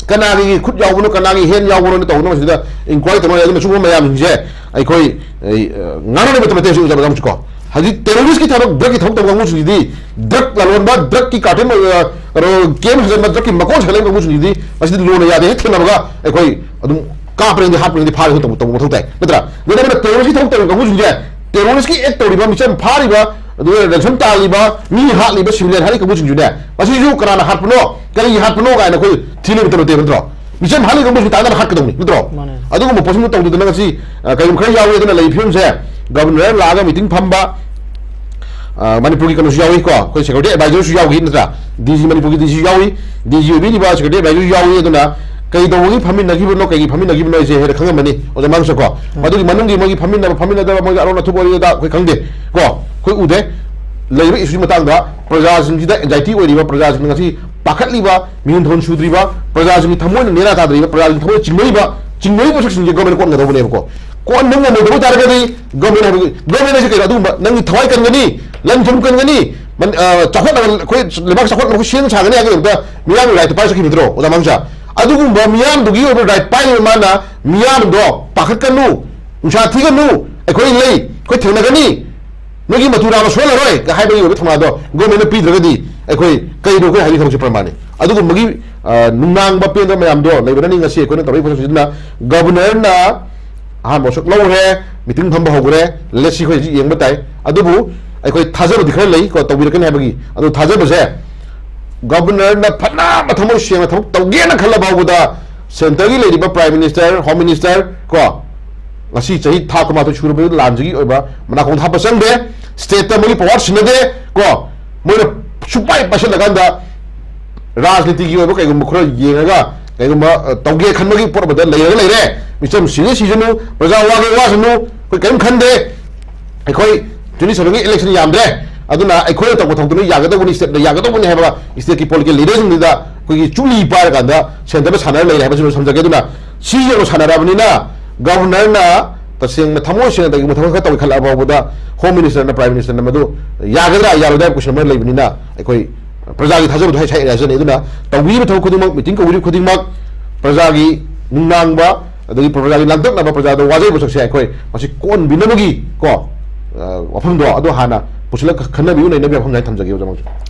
ꯀꯅꯥꯒꯤ ꯈꯨꯠ ꯌꯥꯎꯕꯅꯣ, ꯀꯅꯥꯒꯤ ꯍꯦꯟ ꯌꯥꯎꯕꯅꯣꯅ ꯇꯧꯅꯕꯁꯤꯗ ꯏꯟꯀ꯭ꯋꯥꯏꯔꯤ ꯇꯧꯅꯔꯦ꯫ ꯑꯗꯨꯅ ꯁꯤꯒꯨꯝꯕ ꯃꯌꯥꯝꯁꯤꯡꯁꯦ ꯑꯩꯈꯣꯏ, ꯑꯩ, ꯑ, ꯉꯥꯡꯅꯕ ꯃꯇꯝ ꯅꯠꯇꯦ ꯍꯧꯖꯤꯛ, ꯑꯣꯖꯥ ꯃꯌꯥꯝꯁꯨ ꯀꯣ꯫ ꯍꯧꯖꯤꯛ ꯇꯦꯔꯣꯔꯤꯁꯀꯤ ꯊꯕꯛ, ꯗ꯭ꯔꯒꯀꯤ ꯊꯕꯛ ꯇꯧꯕ ꯀꯥꯡꯕꯨꯁꯤꯡꯁꯤꯗꯤ, ꯗ꯭ꯔꯒ ꯂꯂꯣꯟꯕ, ꯗ꯭ꯔꯒꯀꯤ ꯀꯥꯔꯇꯦꯜ, ꯑ, ꯀꯩꯅꯣ, ꯀꯦꯝ ꯁꯥꯖꯟꯕ, ꯗ꯭ꯔꯒꯀꯤ ꯃꯀꯣꯟ ꯁꯥꯖꯟꯕ ꯀꯥꯡꯕꯨꯁꯤꯡꯁꯤꯗꯤ ꯃꯁꯤꯗꯤ ꯂꯨꯅ ꯌꯥꯗꯦ, ꯍꯦꯛ ꯊꯦꯡꯅꯕꯒ ꯑꯩꯈꯣꯏ ꯑꯗꯨꯝ ꯀꯥꯞꯄ꯭ꯔꯦꯗꯤ ꯍꯥꯠꯄ꯭ꯔꯦꯗꯤ ꯐꯥꯔꯒ ꯇꯧꯕ, ꯇꯧꯕ ꯃꯊꯧ ꯇꯥꯏ, ꯅꯠꯇ꯭ꯔꯥ? ꯑꯗꯨꯅ ꯇꯦꯔꯣꯔꯤꯁꯀꯤ ꯊꯕꯛ ꯇꯧꯔꯤꯕ ꯀꯥꯡꯕꯨꯁꯤꯡꯁꯦ, ꯇꯦꯔꯣꯔꯤꯁꯀꯤ ꯑꯦꯛ ꯇꯧꯔꯤꯕ, ꯃꯤꯆꯝ ꯐꯥꯔꯤꯕ, ꯑꯗꯨꯒ ꯔꯦꯟꯁꯝ ꯇꯥꯜꯂꯤꯕ, ꯃꯤ ꯍꯥꯠꯂꯤꯕ, ꯁꯤꯚꯤꯂꯤꯌꯟ ꯍꯥꯠꯂꯤꯕ ꯀꯥꯡꯕꯨꯁꯤꯡꯁꯤꯅꯦ, ꯃꯁꯤꯁꯨ ꯀꯅꯥꯅ ꯍꯥꯠꯄꯅꯣ, ꯀꯔꯤꯒꯤ ꯍꯥꯠꯄꯅꯣ ꯀꯥꯏꯅ ꯑꯩꯈꯣꯏ ꯊꯤ ꯂꯩꯕ ꯅꯠꯇꯦ, ꯅꯠꯇ꯭ꯔꯣ? ꯃꯤꯆꯝ ꯍꯥꯠꯂꯤꯕ ꯀꯥꯡꯕꯨꯁꯤ ꯇꯥꯟꯅꯅ ꯍꯥꯠꯀꯗꯧꯅꯤ, ꯅꯠꯇ꯭ꯔꯣ? ꯃꯥꯅꯦ꯫ ꯑꯗꯨꯒꯨꯝꯕ ꯄꯣꯠꯁꯤꯡꯗꯣ ꯇꯧꯗꯗꯅ ꯉꯁꯤ, ꯑ, ꯀꯔꯤꯒꯨꯝꯕ ꯈꯔ ꯌꯥꯎꯋꯤ꯫ ꯑꯗꯨꯅ ꯂꯩꯔꯤꯕ ꯐꯤꯕꯝꯁꯦ, ꯒꯕꯔꯅꯔ ꯂꯥꯛꯑꯒ ꯃꯤꯇꯤꯡ ꯐꯝꯕ, ꯑ, ꯃꯅꯤꯄꯨꯔꯒꯤ ꯀꯩꯅꯣꯁꯨ ꯌꯥꯎꯏꯀꯣ, ꯑꯩꯈꯣꯏ ꯁꯦꯀ꯭ꯌꯨꯔꯤꯇꯤ ꯑꯦꯗꯚꯥꯏꯖꯔꯁꯨ ꯌꯥꯎꯈꯤ, ꯅꯠꯇ꯭ꯔꯥ? ꯗꯤ ꯖꯤ, ꯃꯅꯤꯄꯨꯔꯒꯤ ꯗꯤ ꯖꯤꯁꯨ ꯌꯥꯎꯏ, ꯗꯤ ꯖꯤ ꯑꯣꯏꯕꯤꯔꯤꯕ ꯁꯦꯀ꯭ꯌꯨꯔꯤꯇꯤ ꯑꯦꯗꯚꯥꯏꯖꯔꯁꯨ ꯌꯥꯎꯏ꯫ ꯑꯗꯨꯅ ꯀꯩꯗꯧꯕꯒꯤ ꯐꯝꯃꯤꯟꯅꯈꯤꯕꯅꯣ, ꯀꯩꯒꯤ ꯐꯝꯃꯤꯟꯅꯈꯤꯕꯅꯣ ꯍꯥꯏꯁꯦ ꯍꯦꯟꯅ ꯈꯪꯉꯝꯃꯅꯤ ꯑꯣꯖꯥ ꯃꯥꯡꯁꯨ ꯀꯣ꯫ ꯎꯝ꯫ ꯃꯗꯨꯒꯤ ꯃꯅꯨꯡꯒꯤ ꯃꯣꯏꯒꯤ ꯐꯝꯃꯤꯟꯅꯕ ꯐꯝꯃꯤꯟꯅꯗꯕ, ꯃꯣꯏꯒꯤ ꯑꯔꯣꯟ ꯑꯊꯨꯞ ꯑꯣꯏꯔꯤꯗ ꯑꯩꯈꯣꯏ ꯈꯪꯗꯦ ꯀꯣ, ꯑꯩꯈꯣꯏ ꯎꯗꯦ꯫ ꯂꯩꯔꯤꯕ ꯏꯁꯨꯒꯤ ꯃꯇꯥꯡꯗ ꯄ꯭ꯔꯖꯥꯁꯤꯡꯁꯤꯗ ꯑꯦꯡꯖꯥꯏꯇꯤ ꯑꯣꯏꯔꯤꯕ, ꯄ꯭ꯔꯖꯥꯁꯤꯡꯅ ꯉꯁꯤ ꯄꯥꯈꯠꯂꯤꯕ, ꯃꯤꯍꯨꯟ ꯊꯣꯟ ꯁꯨꯗ꯭ꯔꯤꯕ, ꯄ꯭ꯔꯖꯥꯁꯤꯡꯒꯤ ꯊꯃꯣꯏꯅ ꯅꯦꯅꯥ ꯇꯥꯗ꯭ꯔꯤꯕ, ꯄ꯭ꯔꯖꯥꯁꯤꯡꯒꯤ ꯊꯃꯣꯏ ꯆꯤꯡꯅꯔꯤꯕ, ꯆꯤꯡꯅꯔꯤꯕ ꯄꯣꯠꯁꯛꯁꯤꯡꯁꯦ ꯒꯣꯔꯃꯦꯟ ꯀꯣꯟꯒꯗꯧꯕꯅꯦꯕꯀꯣ꯫ ꯀꯣꯟꯕ ꯉꯝꯃꯣꯏꯗꯕ ꯇꯥꯔꯒꯗꯤ ꯒꯣꯔꯃꯦꯟ ꯍꯥꯏꯕ, ꯒꯣꯔꯃꯦꯟ ꯍꯥꯏꯁꯦ ꯀꯩꯅꯣ? ꯑꯗꯨꯒꯨꯝꯕ ꯅꯪꯒꯤ ꯊꯋꯥꯏ ꯀꯟꯒꯅꯤ, ꯂꯟ ꯊꯨꯝ ꯀꯟꯒꯅꯤ, ꯃꯟ-, ꯑ, ꯆꯥꯎꯈꯠꯅꯕ, ꯑꯩꯈꯣꯏ ꯂꯩꯕꯥꯛ ꯆꯥꯎꯈꯠꯅꯕ ꯑꯩꯈꯣꯏ ꯁꯦꯝ ꯁꯥꯒꯅꯤ ꯍꯥꯏꯕꯗ ꯃꯤꯌꯥꯝꯒꯤ ꯔꯥꯏꯠꯇ ꯄꯥꯏꯔ ꯆꯠꯈꯤꯕ ꯅꯠꯇ꯭ꯔꯣ, ꯑꯣꯖꯥ ꯃꯥꯡꯁꯥ? ꯑꯗꯨꯒꯨꯝꯕ ꯃꯤꯌꯥꯝꯗꯨꯒꯤ ꯑꯣꯏꯕ ꯔꯥꯏꯠ ꯄꯥꯏꯔꯤꯕ ꯃꯥꯅ ꯃꯤꯌꯥꯝꯗꯣ ꯄꯥꯈꯠꯀꯅꯨ, ꯅꯨꯡꯁꯥ ꯊꯤꯒꯅꯨ, ꯑꯩꯈꯣꯏ ꯂꯩ, ꯑꯩꯈꯣꯏ ꯊꯦꯡꯅꯒꯅꯤ, ꯅꯣꯏꯒꯤ ꯃꯇꯨ ꯅꯥꯕ ꯁꯣꯛꯍꯜꯂꯔꯣꯏ ꯍꯥꯏꯕꯒꯤ ꯑꯣꯏꯕ ꯊꯧꯅꯥꯗꯣ ꯒꯣꯔꯃꯦꯟꯅ ꯄꯤꯗ꯭ꯔꯒꯗꯤ ꯑꯩꯈꯣꯏ ꯀꯩꯅꯣ ꯑꯩꯈꯣꯏ ꯍꯥꯏꯕꯒꯤ ꯊꯕꯛꯁꯦ ꯄ꯭ꯔꯃꯥꯟꯅꯤ꯫ ꯑꯗꯨꯒꯨꯝꯕꯒꯤ, ꯑ, ꯅꯨꯡꯅꯥꯡꯕ ꯄꯦꯟꯗꯕ ꯃꯌꯥꯝꯗꯣ ꯂꯩꯕꯅꯅꯤ ꯉꯁꯤ ꯑꯩꯈꯣꯏꯅ ꯇꯧꯔꯛꯏ ꯄꯣꯠꯁꯛꯁꯤꯅ ꯒꯕꯔꯅꯔꯅ ꯑꯍꯥꯟꯕ ꯋꯥꯁꯛ ꯂꯧꯈ꯭ꯔꯦ, ꯃꯤꯇꯤꯡ ꯐꯝꯕ ꯍꯧꯈ꯭ꯔꯦ꯫ ꯂꯦꯠꯁꯤ ꯑꯩꯈꯣꯏ ꯍꯧꯖꯤꯛ ꯌꯦꯡꯕ ꯇꯥꯏ꯫ ꯑꯗꯨꯕꯨ ꯑꯩꯈꯣꯏ ꯊꯥꯖꯕꯗꯤ ꯈꯔ ꯂꯩ ꯀꯣ, ꯇꯧꯕꯤꯔꯛꯀꯅꯤ ꯍꯥꯏꯕꯒꯤ꯫ ꯑꯗꯨ ꯊꯥꯖꯕꯁꯦ ꯒꯕꯔꯅꯔꯅ ꯐꯅ ꯊꯃꯣꯏ ꯁꯦꯡꯅ ꯊꯕꯛ ꯇꯧꯒꯦꯅ ꯈꯜꯂ ꯐꯥꯎꯕꯗ ꯁꯦꯟꯇꯔꯒꯤ ꯂꯩꯔꯤꯕ ꯄ꯭ꯔꯥꯏꯝ ꯃꯤꯅꯤꯁꯇꯔ, ꯍꯣꯝ ꯃꯤꯅꯤꯁꯇꯔ ꯀꯣ, ꯉꯁꯤ ꯆꯍꯤ ꯊꯥ ꯀꯨꯟꯃꯥꯊꯣꯏ ꯁꯨꯔꯕ ꯂꯥꯟꯁꯤꯒꯤ ꯑꯣꯏꯕ ꯃꯅꯥꯀꯣꯡ ꯊꯥꯞꯄ ꯆꯪꯗꯦ꯫ ꯁ꯭ꯇꯦꯠꯇ ꯃꯣꯏꯒꯤ ꯄꯋꯥꯔ ꯁꯤꯟꯅꯗꯦ ꯀꯣ꯫ ꯃꯣꯏꯅ ꯁꯨꯛꯄꯥꯏ ꯄꯥꯏꯁꯤꯜꯂꯀꯥꯟꯗ ꯔꯥꯖꯅꯤꯇꯤꯒꯤ ꯑꯣꯏꯕ ꯀꯩꯒꯨꯝꯕ ꯈꯔ ꯌꯦꯡꯉꯒ ꯀꯩꯒꯨꯝꯕ, ꯑ, ꯇꯧꯒꯦ ꯈꯟꯕꯒꯤ ꯄꯣꯠ ꯑꯃꯗ ꯂꯩꯔꯒ ꯂꯩꯔꯦ꯫ ꯃꯤꯆꯝ ꯁꯤꯅꯤ ꯁꯤꯁꯅꯨ, ꯄ꯭ꯔꯖꯥ ꯋꯥꯒꯦ ꯋꯥꯁꯅꯨ, ꯑꯩꯈꯣꯏ ꯀꯔꯤꯝ ꯈꯟꯗꯦ꯫ ꯑꯩꯈꯣꯏ twenty seven ꯒꯤ election ꯌꯥꯝꯗ꯭ꯔꯦ, ꯑꯗꯨꯅ ꯑꯩꯈꯣꯏꯅ ꯇꯧꯕ ꯊꯕꯛꯇꯨꯅ ꯌꯥꯒꯗꯧꯕꯅꯤ, ꯁ꯭ꯇꯦꯠꯅ ꯌꯥꯒꯗꯧꯕꯅꯤ ꯍꯥꯏꯕ ꯁ꯭ꯇꯦꯠꯀꯤ political leader ꯁꯤꯡꯗꯨꯗ ꯑꯩꯈꯣꯏꯒꯤ ꯆꯨꯛꯂꯤ ꯄꯥꯏꯔꯀꯥꯟꯗ ꯁꯦꯟꯇꯔꯗ ꯁꯥꯟꯅꯔ ꯂꯩꯔꯦ ꯍꯥꯏꯕꯁꯤꯃ ꯊꯝꯖꯒꯦ꯫ ꯑꯗꯨꯅ ꯁꯤ ꯌꯧꯅ ꯁꯥꯟꯅꯔꯕꯅꯤꯅ Governorꯅ ꯇꯁꯦꯡꯅ ꯊꯃꯣꯏ ꯁꯦꯡꯅ ꯀꯩꯒꯨꯝꯕ ꯊꯕꯛ ꯈꯔ ꯇꯧꯒꯦ ꯈꯜꯂꯛꯑ ꯐꯥꯎꯕꯗ Home Ministerꯅ, Prime Ministerꯅ ꯃꯗꯨ ꯌꯥꯒꯗ꯭ꯔꯥ ꯌꯥꯔꯣꯏꯗ꯭ꯔꯥ ꯍꯥꯏꯕ question ꯑꯃ ꯂꯩꯕꯅꯤꯅ, ꯑꯩꯈꯣꯏ ꯄ꯭ꯔꯖꯥꯒꯤ ꯊꯥꯖꯕꯗꯣ ꯍꯥꯏ ꯁꯥꯏ ꯔꯥꯖꯅꯤ꯫ ꯑꯗꯨꯅ ꯇꯧꯕꯤꯔꯤꯕ ꯊꯕꯛ ꯈꯨꯗꯤꯡꯃꯛ, meeting ꯀꯧꯕꯤꯔꯤꯕ ꯈꯨꯗꯤꯡꯃꯛ, ꯄ꯭ꯔꯖꯥꯒꯤ ꯅꯨꯡꯅꯥꯡꯕ, ꯑꯗꯒꯤ ꯄ꯭ꯔꯖꯥꯒꯤ ꯂꯥꯡꯇꯛꯅꯕ, ꯄ꯭ꯔꯖꯥꯗ ꯋꯥꯖꯔꯤꯕ ꯃꯁꯛꯁꯦ ꯑꯩꯈꯣꯏ ꯃꯁꯤ ꯀꯣꯟꯕꯤꯅꯕꯒꯤ ꯀꯣ, ꯑ, ꯋꯥꯐꯝꯗꯣ ꯑꯗꯨ ꯍꯥꯟꯅ ꯄꯨꯁꯤꯜꯂꯒ ꯈꯟꯅꯕꯤꯌꯨ, ꯅꯩꯅꯕꯤꯌꯨ ꯋꯥꯐꯝꯁꯦ ꯍꯥꯏꯅ ꯊꯝꯖꯒꯦ, ꯑꯣꯖꯥ ꯃꯉꯥꯜꯁꯣꯝ꯫